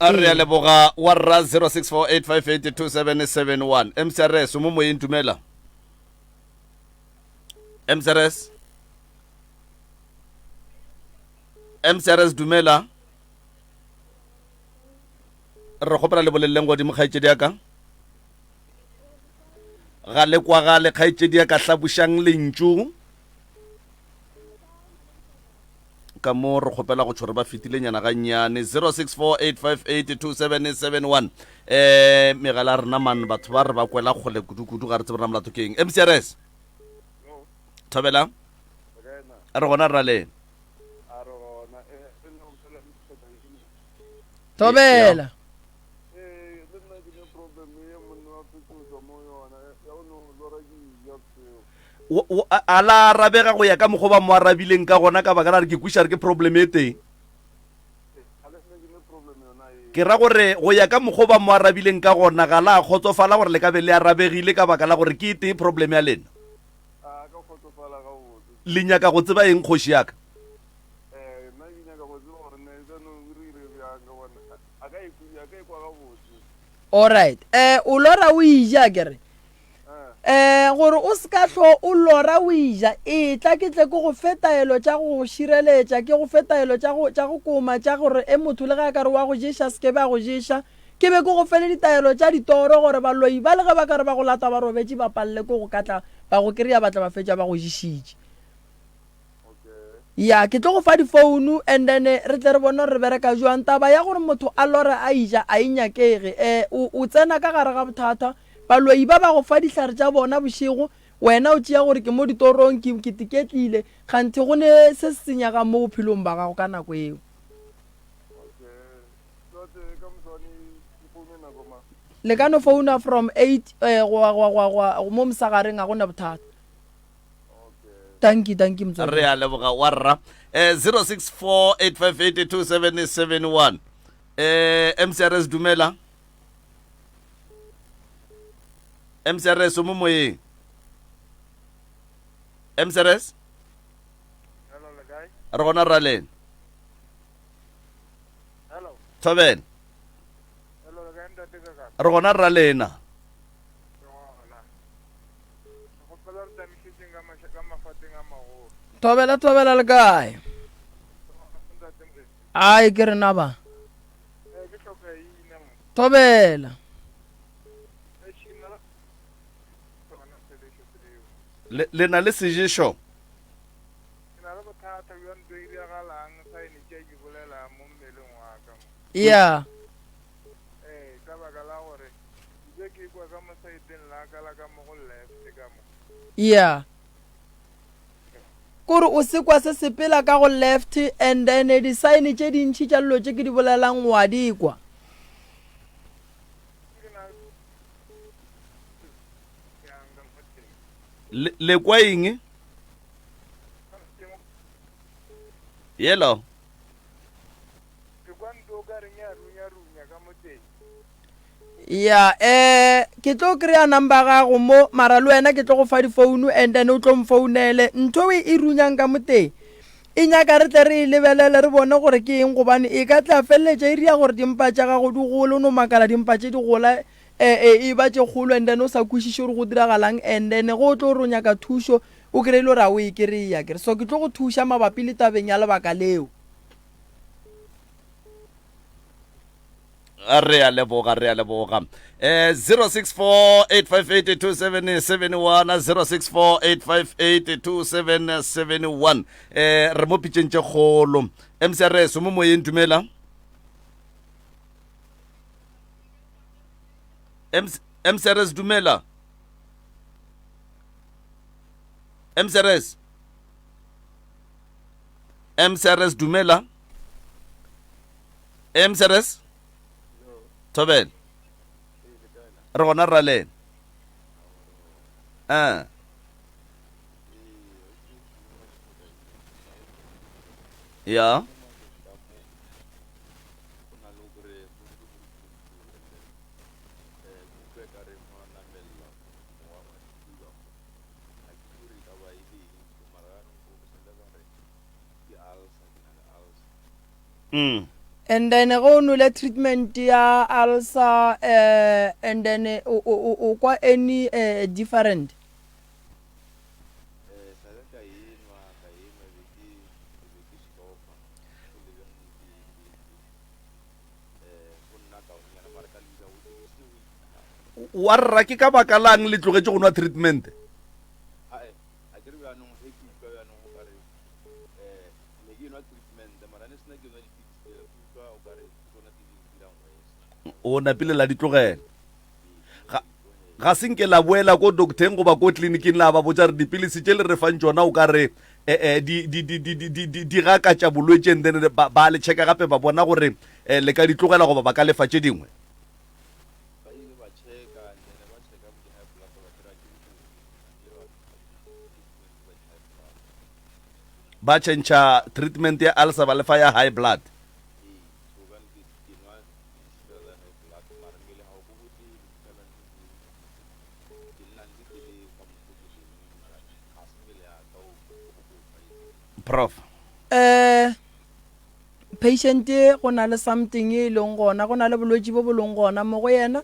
A re a leboga wa rra 0648582771 MCRS o mo moyeng dumela MCRS MCRS dumela re kgopela le boleleleng godimo kgaetšedi ya ka ga le kwagale kgaetšedi ya ka hlabošang lentšu ka mo re kgopela go tšhore ba fetile nyana gannyane 0648582771 eh megala ya rena man batho ba re ba kwela kgole kudu-kudu ga re tsebe rena molato ke eng mcrs thobela re gona rra le thobela A la arabega go ya ka mokgwa ba mo arabileng ka gona ka baka la re ke kweša re ke problem e teng. Ke ra gore go ya ka mokgwa ba mo arabileng ka gona ga la kgotsofala gore le ka be le arabegile ka baka la gore ke e tee problem ya lena. Le nyaka go tseba eng kgoši ya ka? Alright. Eh, o lora o ija kere? Um gore o se ka hlo o lora o ija, etla ke tle ke go fe taelo tša go go šireletša, ke go fe taelo tša go, tša go koma, tša gore e motho le ge a ka re wa go ješa, se ke be a go ješa. Ke be ke go fe le ditaelo tša ditoro gore baloi ba le ge ba ka re ba go lata ba robetše ba palele ke go ka tla ba go kry-a ba tla ba fetša ba go ješitše. Ya, ke tlo go fa difounu and then re tle re bone gore re bereka jwang. Taba ya gore motho a lore a ija a e nyakege. Eh, o, o tsena ka gare ga bothata. Baloi ba ba go fa dihlare tša bona bošego, wena o tšea gore ke mo ditorong, ke, ke tiketlile, kganthe go ne se se senyagang mo bophelong ba gago ka nako eo. Le ka no founa from eight eh, go, go, go, go, mo mosagareng, ga go na bothata. Tanki, tanki motswadi. Re a leboga wa rra. Eh 0648582771. Eh MCRS dumela. MCRS o mo moyeng. MCRS? Hello, le kae? Re gona rra lena. Hello. Thobela. Hello, le kae ntate Kakana? Re gona rra lena. Re gona. Kgopela re tamišetšeng ka maša ka mafateng a magolo. Thobela thobela le kae? Ai ke rena ba. Eh, ke hloka ina mo. Thobela. Le, le na le seješo? Ke na le bothata bja ntho e diragalang saene tše ke bolelang mo mmeleng wa ka mo. Yeah. Ee, ka baka la gore ke ke kwa ka mo saeteng la ka la ka mo go left ka mo. Yeah. Kore o se kwa se sepela ka go left and then di-sign tše dintši tša dilo tše ke di bolelang wa di kwa. Le, le kwa eng? Yellow. Ke kwa ntlo o ka reng ya runya-runya ka mo teng. Ya, eh, ke tlo kry-a number gago mo, mara le wena ke tlo go fa difounu and then o tlo mfounele. Ntho e e runyang ka mo teng, e nyaka re tle re e lebelele re bone gore ke eng gobane e ka tla feleletša e ria gore dimpa tša gago di gole, o no makala dimpa tše di gola eh, eh, e ba tše kgolo and then o sa kwešiše gore go diragalang and then ge o tlo re o nyaka thušo o kry-e le gore ga o e kry-e akere. So ke tlo go thuša mabapi le tabeng ya lebaka leo. Re a leboga, re a leboga. Eh 0648582771 0648582771 eh re mo pitšeng tše kgolo. MCRS mo moyeng dumela. MC, MCRS dumela. MCRS MCRS dumela. MCRS Thobela. Re gona rra lena. Ah. Ya. Mm. And then ge o nole treatment ya ulcer eh, and then o, o, o kwa any eh, different? Wa rra ke ka baka lang le tlogetše go nwa treatment? O napile la di tlogela. Ga, ga se nke la boela ko docteng goba ko tleliniking la ba botša re dipilisi tše le re fang tšona o ka re eh, eh, di, di, di, di, di, di, di, di gakatša bolwetši and then ba, ba le checka gape ba bona gore eh, le ka di tlogela goba ba ka lefa tše dingwe. Ba tšhentšha treatment ya ulcer ba lefa ya high blood. Prof. Eh, patient e go na le something e leng gona, go na le bolwetši bo bo leng gona mo go yena.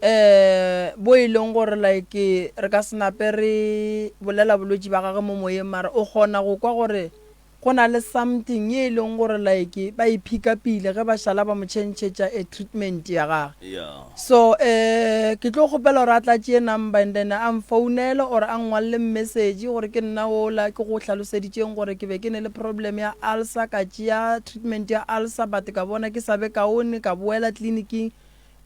Eh, bo e leng gore like re ka se nape re bolela bolwetši ba gage mo moyeng mara o kgona go kwa gore go na le something ye e leng gore like ba e pick-upile ge ba šala ba mo change-etša a treatment ya gage. Yeah. So eh ke tlo kgopela gore a tla tšee number and then a mfounele or a nngwalele message gore ke nna ola ke go hlaloseditšeng gore ke be ke ne le problem ya ulcer ka tšea treatment ya ulcer but ka bona ke sa be kaone ka boela clinic-ing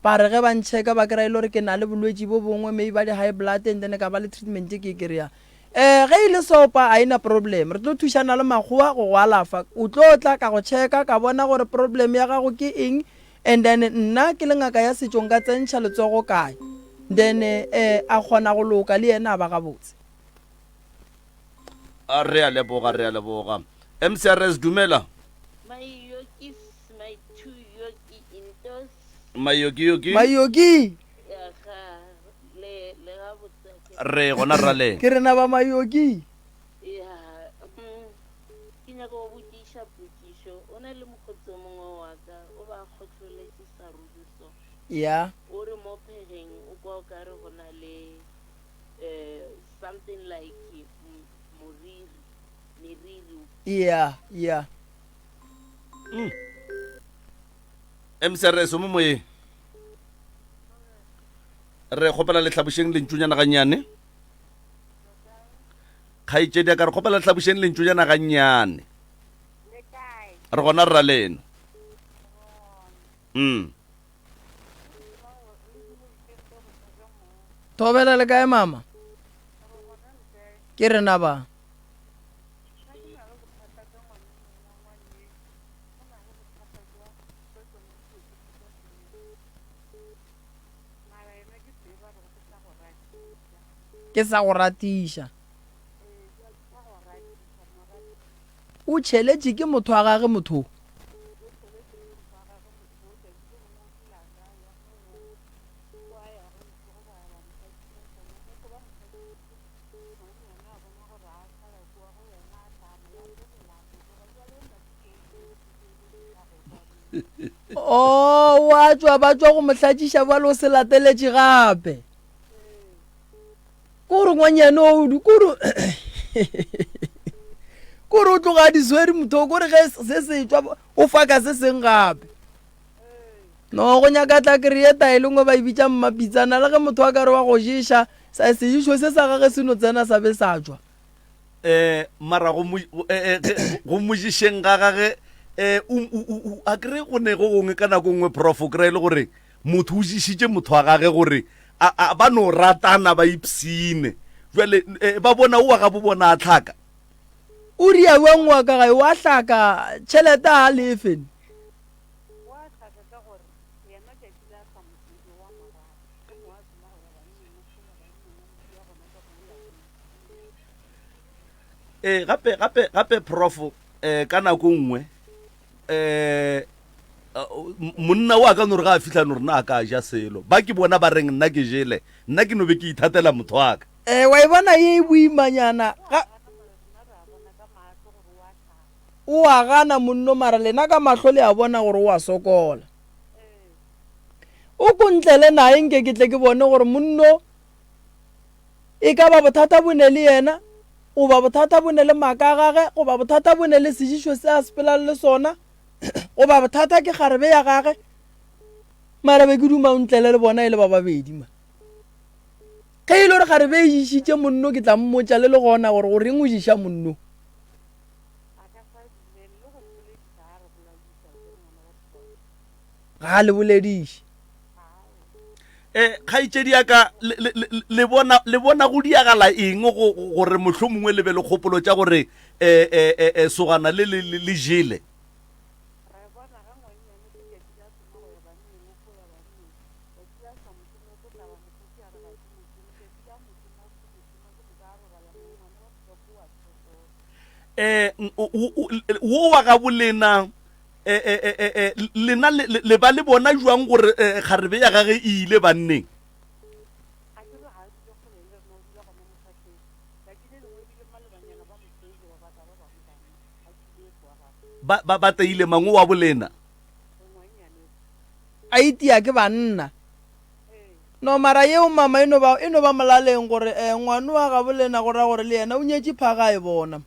Ba re ge ba nchecka ba kry-a e le gore ke na le bolwetši bo bongwe maybe ba di-high blood and then ka ba le treatment ke e kry-a. Um ge e le sopa ga e na problem re tlo thušana le makgowa go go alafa. O tlo tla ka go checka ka bona gore problem ya gago ke eng and then nna ke le ngaka ya setšo nka tsentšha letsogo kae then um a kgona go loka le yena a ba gabotse. A re a leboga, re a leboga. MCRS dumela. My yokis, my two yoki intos. Mayokiyoki. Mayoki. Aga, le le gabotse a ke. Re gona raleng. Ke rena ba Mayoki. Ya, mm, ke nyaka go botšiša potšišo. O na le mokgotsi o mongwe wa ka, o ba a kgohloletše sa ruri so. Ya. O re mo phegeng o kwa o ka re go na le eh something like moriri, meriri. Ya, ya. Mm. MCRS o mo moyeng. Re kgopela le hlabošeng lentšunyana gannyane. Kgaetšedi ya ka re kgopela le hlabošeng lentšunyana gannyane. Re gona rra lena. Mm. Thobela le kae mama? Ke rena ba. Ke sa go ratiša. O tšheletše ke motho wa gage motho. Oh, wa tšwa ba tšwa go mo hlatšiša bjale o se lateletše gape. Kore ngwanyane o kore kore o tloga a di swere motho kore ge se se tšwa o faka se seng gape. No go nyaka tla kry-e e lengwe ba e bitša mmapitsana le ge motho a ka re wa go ješa sa sejišo se sa gage se no tsena sa be sa tšwa. Eh, mara go mo eh, eh, go mo ješeng ga gage eh o o a kry go ne go gongwe ka nako nngwe prof o kry e le gore motho o ješitše motho wa gage gore a, a ba no ratana ba ipsine jale eh, ba bona o wa ga bo bona a tlhaka O ria bjang wa ka gae wa hlaka tšhelete a lefe. Ee, gape, gape, gape, Prof. um ka nako nngwe um monna o a ka no re ga a fitlha no re na a ka ja selo ba ke bona ba reng nna ke jele nna ke no be ke ithatela motho wa ka Eh, wa e bona ye e boimanyana ga o a gana monno mara lena ka mahlo le a bona gore o a sokola o ko ntlele naye nke ke tle ke bone gore monno e ka ba bothata bo ne le yena goba bothata bo ne le maaka a gage goba bothata bo ne le sejišo se a sepelang le sona goba bothata ke kgarebe ya gage mara be ke duma o ntlele le bona e le ba babedi ma ge e le gore kgarebe e jišitše monno ke tla mmotša le le gona gore o reng o jiša monno ga a le bolediše Eh, kgaetšedi ya ka le, le, le, le bona le bona go diagala eng go gore mohlomongwe le be le kgopolo tša gore eh, eh, eh, eh, sogana le le le le jele eh wo wa ga bolena eh, eh, eh, eh, eh, lena le, le, le ba le bona jwang gore eh, kgarebe ya gage e ile banneng? Ba, ba, ba teile mang wa bolena? A itia ke banna. No mara yeo mama e no ba e no ba molaleng gore eh, ngwano wa gabo lena go ra gore le yena o nyetše phaga a e bona.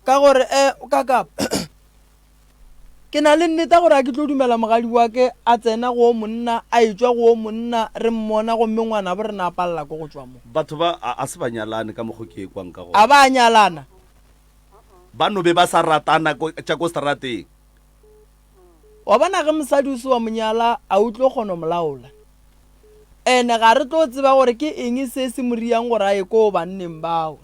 Ka gore eh ka ka ke na le nneta gore a ke tlo dumela mogadi wa ke a tsena go o monna a etšwa go o monna re mmona gomme ngwanabo rena a palela ko go tšwa mo. Batho ba a, a se ba nyalane ka mokgo ke ekwang ka A gona. ba a nyalana? Ba no be ba sa ratana ko, tša ko seterateng. Wa bona ge mosadi o se wa mo nyala a o tlo kgona go mo laola. Ene ga re tlo tseba gore ke eng se se mo riang gore a ye koo banneng bao.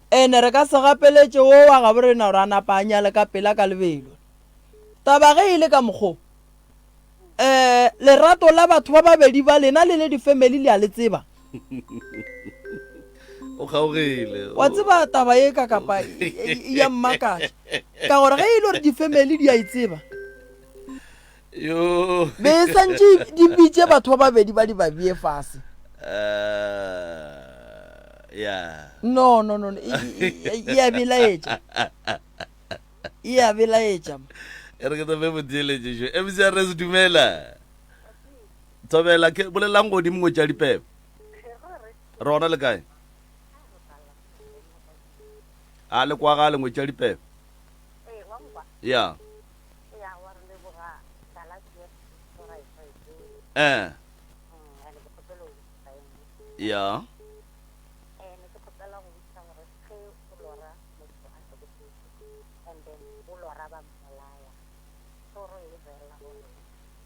Ene re ka se gapeletše wo wa gabo rena gore a napa a nyale ka pela ka lebelo. Taba ge e le ka mokgo, um lerato la batho ba babedi ba lena le le difemeli le a le tseba. O kgaogile. Wa tseba taba ye ka kapa e ya mmakatša. Ka gore ge e le gore difemeli di a e tseba, Yo. Be e santše di bitše batho ba babedi ba di ba bee fase. Uh, yeah. No, no, no, no. E, e, e, e a belaetša. E a belaetša. E re ke tope motheeletše šo. MCRS dumela. Thobela ke bolelang godimo ngwetša dipebe. Re gona le kae? A le kwagale ngwetša dipebe. Ya. Eh. Ya.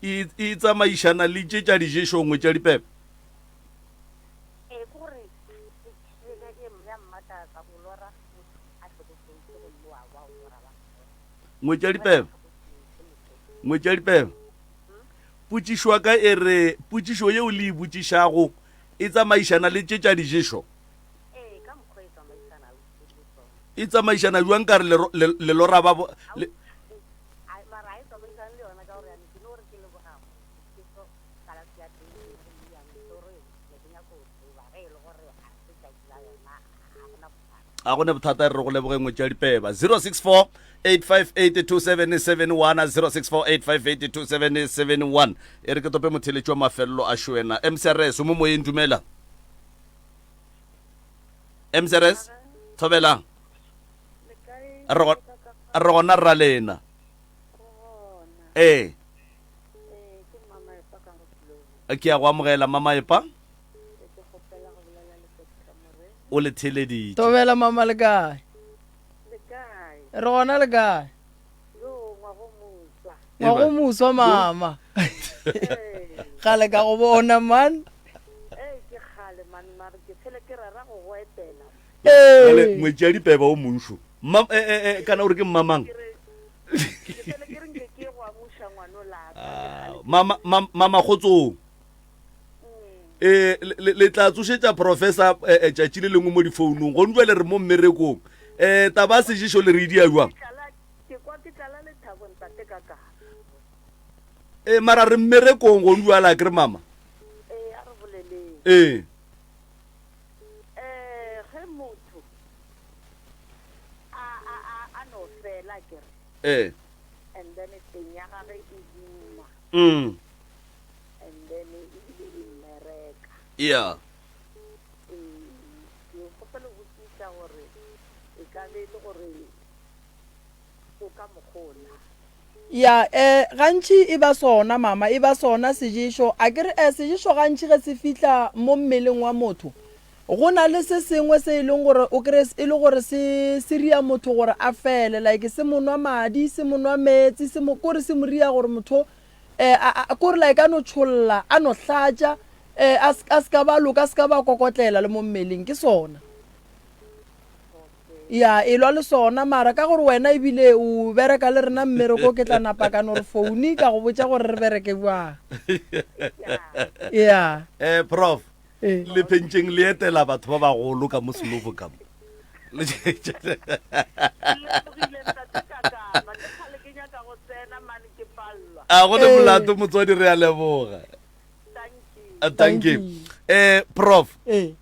E e tsamaišana le tše tša diješongwe tša dipepe. Ngwetša dipebe. Ngwetša dipebe. Potšišo ya ka e re, potšišo yeo le e botšišago e tsamaišana le tše tša diješo? E tsamaišana bjang ka re le lora ba le, A go ne bothata re re go leboge ngwetši ya dipeba 064 858 2771 064 858 2771 e re ke tope motheletši wa mafelelo a šoena mcrs o mo moyeng dumela mcrs thobelang re re gona rra lena ee ke ya go amogela mamaepa O le theeleditše. Thobela mama le kae? Le kae? Re gona le kae? Yo ngwago moswa. Ngwago moswa mama. Kgale ka go bona man. Ee ke kgale man mare ke phele ke rera go go etela. Ee. Ngwetši ya dipeba o monšo. Mma eh eh eh kana o re ke mmamang? Ke phele ke re nke ke go amuša ngwano la ka. Ah, mama mama kgotsong. E, le, le tla tsošetša professor eh, eh, tšatši le lengwe mo difounung gone jale re mo mmerekong. Um taba ya seješo le re e dia jwang? Ke kwa ke tlala lethabo ntate ka ka. E mara re mmerekong gone jwale a kere mama? Ee, a re boleleng. Ee. Eh, ge motho a a a a no fela kere. Ee. And then teng ya gage e duma. Mm. And then ebile e mmereka. Yeah. Ee, ke kgopela go botšiša gore e ka be e le gore o ka mokgona. Ya, eh, gantši e ba sona, mama, e ba sona seješo. A ke re, eh, seješo gantši ge se fihla mo mmeleng wa motho, go na le se sengwe se e leng gore o kry-e e le gore se, se ria motho gore a fele, like se mo nwa madi, se mo nwa meetse, se mo, kore se mo ria gore motho eh, a, a, kore like a no tšholla, a no hlatša, eh, a, a se ka ba loka, a se ka ba kokotlela le mo mmeleng, ke sona. Ya, elwa le sona, mara ka gore wena ebile o bereka le rena mmereko ke tla napa ka no re foune ka go botša gore re bereke bjang. Ya. Eh, prof, Eh. le phentšeng le etela batho ba bagolo ka mo Slovo ka mo. Ke lebogile ntate Kakana, ke kgale ke nyaka go tsena mane ke pallwa. A go ne Eh. molato motswadi re a leboga. Thank you. Ah, Thank you. Eh, prof, Eh.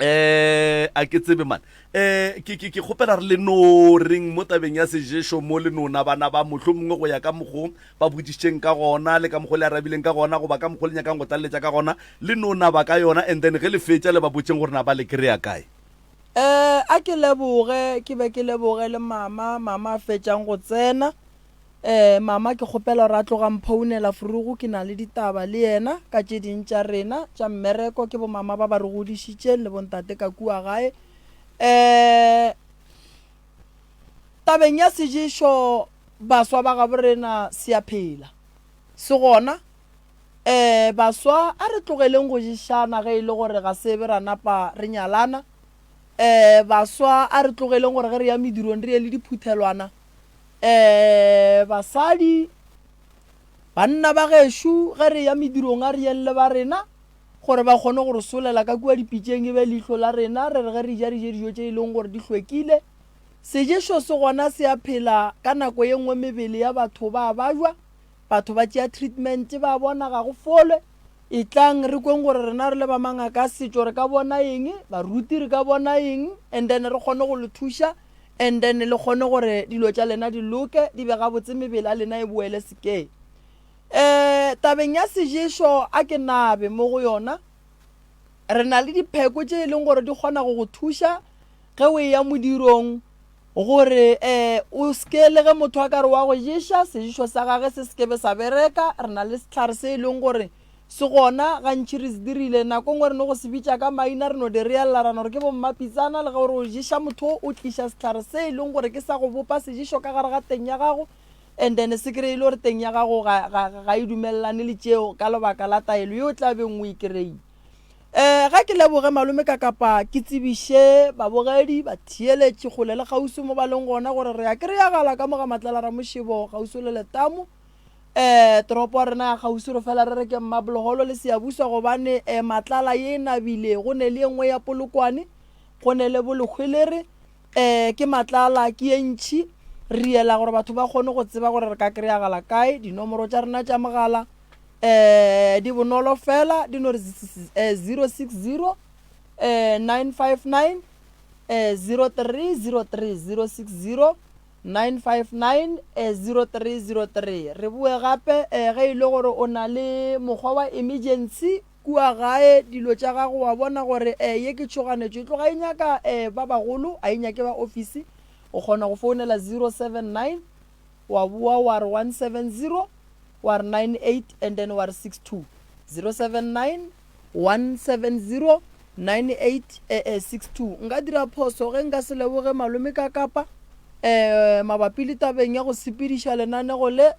eh a ke tsebe man eh ke ke ke kgopela re le no reng mo tabeng ya seješo mo le nona bana ba mohlomongwe go ya ka mokgo ba botšišitšeng ka gona le ka mokgo le arabileng ka gona goba ka mokgo le nyakang go tlaleletša ka gona le no naba ka yona and then ge le fetša le ba botšeng gore na ba le kry-a kae. Eh a ke leboge ke be ke leboge le mama mama a fetšang go tsena. Eh, mama ke kgopela gore a tloga mphounela Frugu ke na le ditaba le yena ka tše ding tša rena tša mmereko ke bomama ba ba re godišitšeng le bontate ka kua gae. Eh, tabeng ya seješo baswa ba gabo rena se a phela se gona. Eh, baswa a re tlogeleng go ješana ge e le gore ga se be ra napa re nyalana. Eh, baswa a re tlogeleng gore ge re ya medirong re ye le diphuthelwana. Ee, basadi, banna ba gešo, ge re eya medirong a re yeng le ba rena, gore ba kgone go re solela ka kua dipitšeng e be leihlo la rena, re re ge re ja re je dijo tše e leng gore di hlwekile. Seješo se gona se a phela, ka nako ye nngwe mebele ya batho ba a bajwa, batho ba tšea treatment ba bona ga go fole. Etlang re kweng gore rena re le ba mangaka a setšo re ka bona eng, baruti re ka bona eng, and then re kgone go le thuša. And then le kgone gore dilo tša lena di loke, di be gabotse, mebele ya lena e boele sekeng. Um tabeng ya seješo a ke nabe mo go yona. Re na le dipheko tše e leng gore di kgona go go thuša ge o eya modirong gore um o seke le ge motho a ka re wa go ješa, seješo sa gage se se ke be sa bereka. Re na le sehlare se e leng gore Se gona, gantši re se dirile. Nako nngwe re no go se bitša ka maina, re no di reella ra no re ke bommapitsana. Le ge o re o ješa motho o, o tliša sehlare se e leng gore ke sa go bopa seješo ka gare ga teng ya gago, and then se kry-e e le gore teng ya gago ga, ga, ga e dumelelane le tšeo ka lebaka la taelo ye o tla beng o e kry-ile. Um ga ke leboge malome ka kapa ke tsebiše babogedi, batheeletši kgole le kgauswi mo ba leng gona gore re ya kry-agala ka mo ga Matlala Ramošebo kgauswi le letamo. Eh, toropo ya rena ya kgauswi re fela re re ke Mmableholo le Siyabuswa gobane eh, Matlala ye e nabile go ne le ye nngwe ya Polokwane, go ne le Bolehwelere, eh, ke Matlala ke ye ntšhi. Re riela gore batho ba kgone go tseba gore re ka kry-agala kae. Dinomoro tša rena tša mogala eh, di bonolo fela, di no re 060 eh, 959 eh, 0303 060 959 0303. Re boe gape ge e le gore o na le mokgwa wa emergency kua gae, dilo tša gago wa bona gore ye ke tšhoganetšo e tloga e nyaka ba bagolo, a e nyake ba ofisi, o kgona go founela 079 wa boa wa re 170 wa re 98 and then wa re 62. 079 170 98 e-e 62. Nka dira phoso ge nka se leboge malome ka kapa um mabapi le tabeng ya go sepediša lenanego le.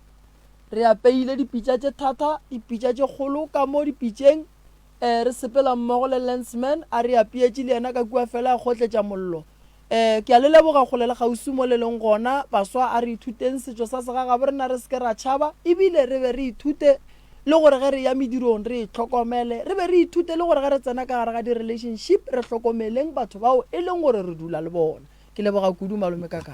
Re apeile dipitša tše thata, dipitša tše kgolo ka mo dipitšeng. Um re sepela mmogo le Lensman, a re apeetše le yena ka kua fela a kgotletša mollo. Um ke a le leboga kgole le kgauswi mo le leng gona. Baswa, a re ithuteng setšo sa segagabo rena re se ke ra tšhaba, ebile re be re ithute le gore ge re eya medirong re itlhokomele, re be re ithute le gore ge re tsena ka gare ga di-relationship re hlokomeleng batho bao e leng gore re dula le bona. Ke leboga kudu malome kaka.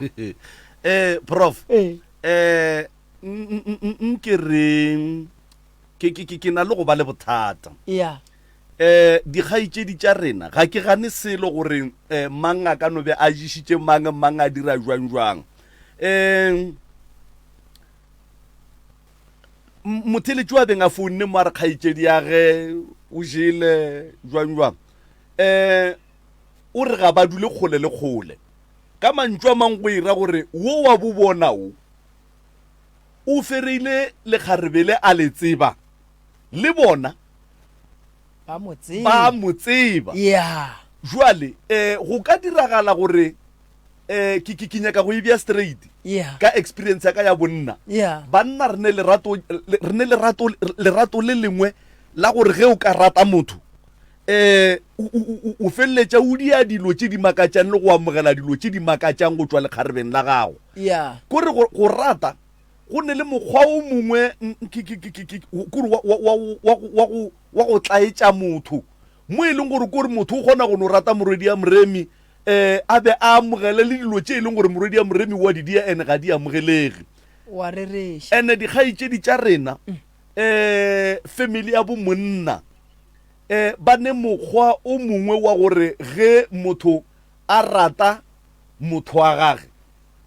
Eh prof. Eh. Eh nke reng ke ke ke na le go ba le bothata. Yeah. Eh dikgaetšedi tša rena ga ke gane selo gore eh, mang a ka no be a ješitše mang mang a dira jwang jwang. Eh motheletši wa beng a founne mo a re kgaetšedi ya ge o jele jwang jwang. Eh o re ga ba dule kgole le kgole. Ka mantšu a mang go ira gore wo wa bo bona wo o fereile lekgarebe le a le tseba le bona ba mo tseba ba mo tseba yeah jwale eh go ka diragala gore eh ke ke nyaka go e bja straight yeah ka experience ya ka ya bonna yeah banna re ne lerato re ne lerato lerato le lengwe la gore ge o ka rata motho eh o feleletša o dia dilo tše di makatšang le go amogela dilo tše di makatšang go tšwa lekgarebeng la gago yeah kore go rata go ne le mokgwa o mongwe kore wa go tlaetša motho mo e leng gore kore motho o kgona go no rata morwedi ya moremi um a be a amogele le dilo tše e leng gore morwedi ya moremi wa di dia ene ga di amogelege wa rereša ene dikgaetšedi tša rena um family ya bomonna um ba ne mokgwa o mongwe wa gore ge motho a rata motho wa gage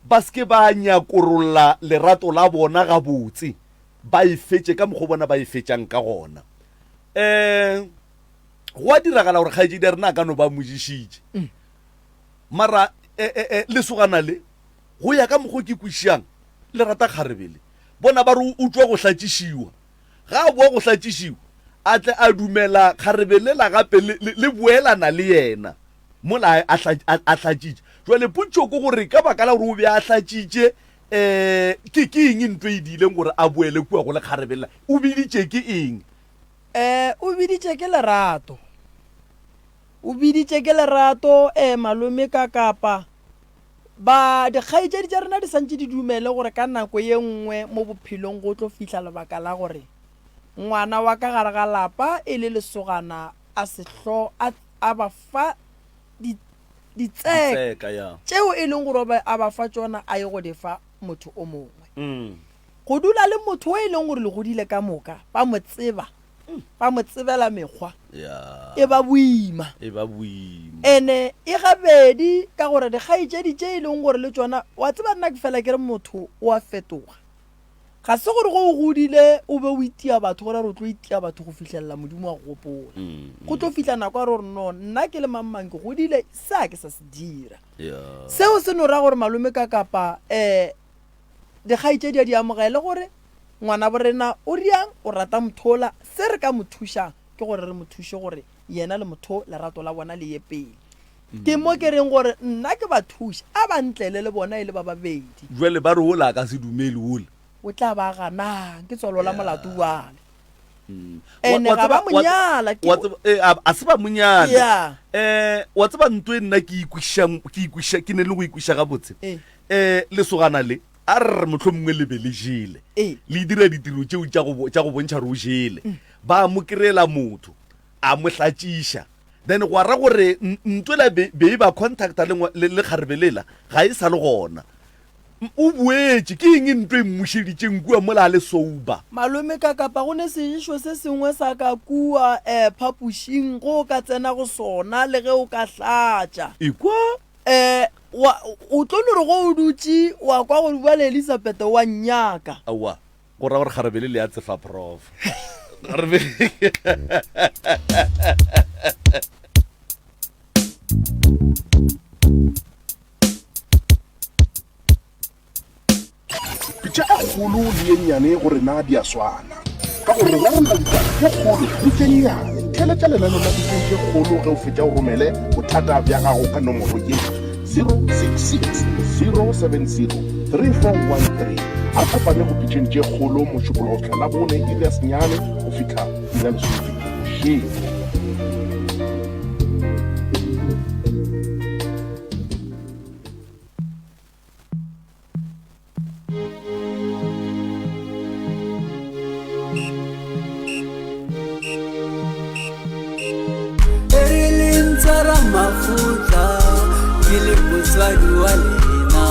ba se ke ba nyakorolla lerato la bona gabotse, ba e fetše ka mokgwa bona ba e fetšang ka gona. Um go a diragala gore kgaetšedi ya rena a ka no ba mo ješitše mm. mara e, e, e, lesogana le go ya ka mokgwa ke kwešišang le rata kgarebele bona ba re o tšwa go hlatšišiwa ga a boa go hlatšišiwa a tle a dumela kgarebele la gape le boelana le yena mola a hlatšitše. Jwale potšo ke gore ka baka la gore o be a hlatšitše um ke ke eng ntho e diileng gore a boele kua go lekgarebe lela? O biditše ke eng? Um o biditše ke lerato. O biditše ke lerato um malome ka kapa ba dikgaetšedi tša rena di santše di dumele gore ka nako ye nngwe mo bophelong go tlo fihla lebaka la gore ngwana wa ka gare ga lapa e le lesogana a se hlo a a ba fa di, ditseka ya. tšeo e leng gore a ba fa tšona a ye go di fa motho o mongwe. Mm. Go dula le motho o e leng gore le godile ka moka, ba mo tseba, mm. ba mo tsebela mekgwa, ya. e ba boima. E ba boima. Ene e gabedi ka gore dikgaetšedi tše e leng gore le tšona, wa tseba nna ke fela ke re motho o a fetoga. Ga se gore ge o godile o be o itia batho go ra gore o tlo itia batho go fihlelela Modimo wa go gopola. Go tlo fihla nako ya gore no nna ke le mang mang ke godile se a ke sa se dira. Seo se no ra gore malome ka kapa um dikgaetšedi a di amogele gore ngwana bo rena o riang o rata mothola se re ka mo thušang ke gore re mo thuše gore yena le motho lerato la bona le ye pele. Ke mo ke reng gore nna ke ba thuše, a ba ntlele le bona e le ba babedi. Jwale ba re wola a ka se dumele wola. O tla ba ganang? Ke tswalo la molato bjale. Mm. Ene ga ba mo nyala. Wa tseba eh, a se ba mo nyale. Eh, wa tseba nto e nna ke ikwiša ke ikwiša ke ne le go ikwiša gabotse. Eh, eh lesogana le a re re mohlomongwe le be le jele. Le dira ditiro tšeo tša go tša go bontšha re o jele. Mm. Ba mo kry-ela motho a mo hlatšiša. Then gwa ra gore ntwela be be e ba contacta le le le kgarebe lela ga e sa le gona. O boetše, ke eng ntwa e mmušeditšeng kua mola a le sober? Malome ka kapa go ne seješo se sengwe sa ka kua eh phapošing go o ka tsena go sona le ge o ka hlatša. Ekwa. Eh wa o tlo no re go o dutše wa kwa gore bjale Elisabeth wa nnyaka. Aowa. Go ra gore kgarebe le le ya tsefa prof. Kgarebe. Pitša e kgolo le ye nnyane go rena di a swana. Ka gore re rarolla ditaba tše kgolo le tše nnyane. Theeletša lenaneo la Pitšeng tše Kgolo ge o fetša o romele bothata bja gago ka nomoro ye, 066 070 3413. A kopane go Pitšeng tše Kgolo Mošupologo go fihla Labone iri ya senyane go fihla iri ya lesomepedi bošego. wa lena.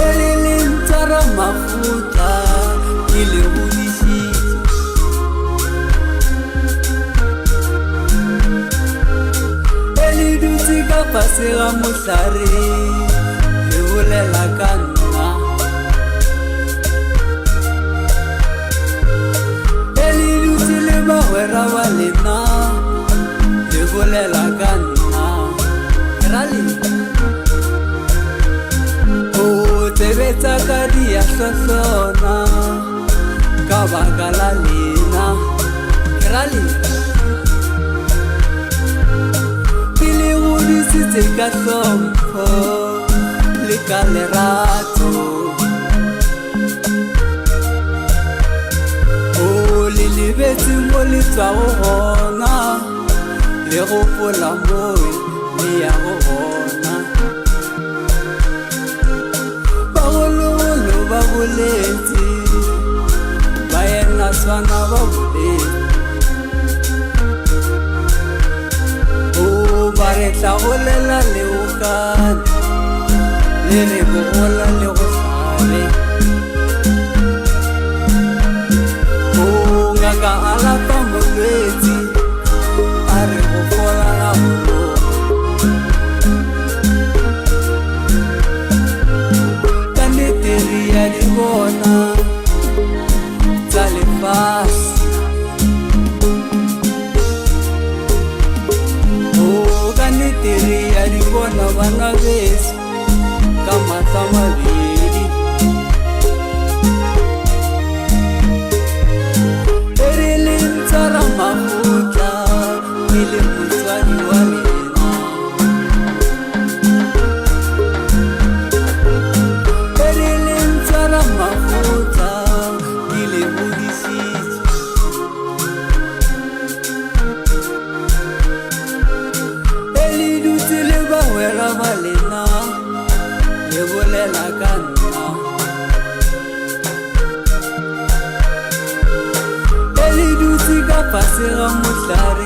E le le ntshwara mafutla ke le godišitše. E le dutse ka fase ga mohlare le bolela ka nna. E le dutse le bagwera ba lena le bolela ka nna. Ke ra le o tsebe tsa ka di a hlohlona ka baka la lena. Ke ra le ke le godisitse ka hlompho le ka lerato. O le lebetse mo le tswago gona, le gopola mo le yago gona. Bagologolo ba boletse, ba ena swana ba boletse. O ba re hlagolela leokane, le re bogola le go hlabe. O ngaka alafa molwetsi, a re go fola ga go loka. Ka nnete re a di bona tsa lefase. O ka nnete re a di bona bana beso ka mahlo a mabedi. E re le ntshwara mafutla ke le motswadi wa lena. E re le ntshwara mafutla ke le godišitše. E le dutse le bagwera ba lena le bolela ka nna. E le dutse ka fase ga mohlare.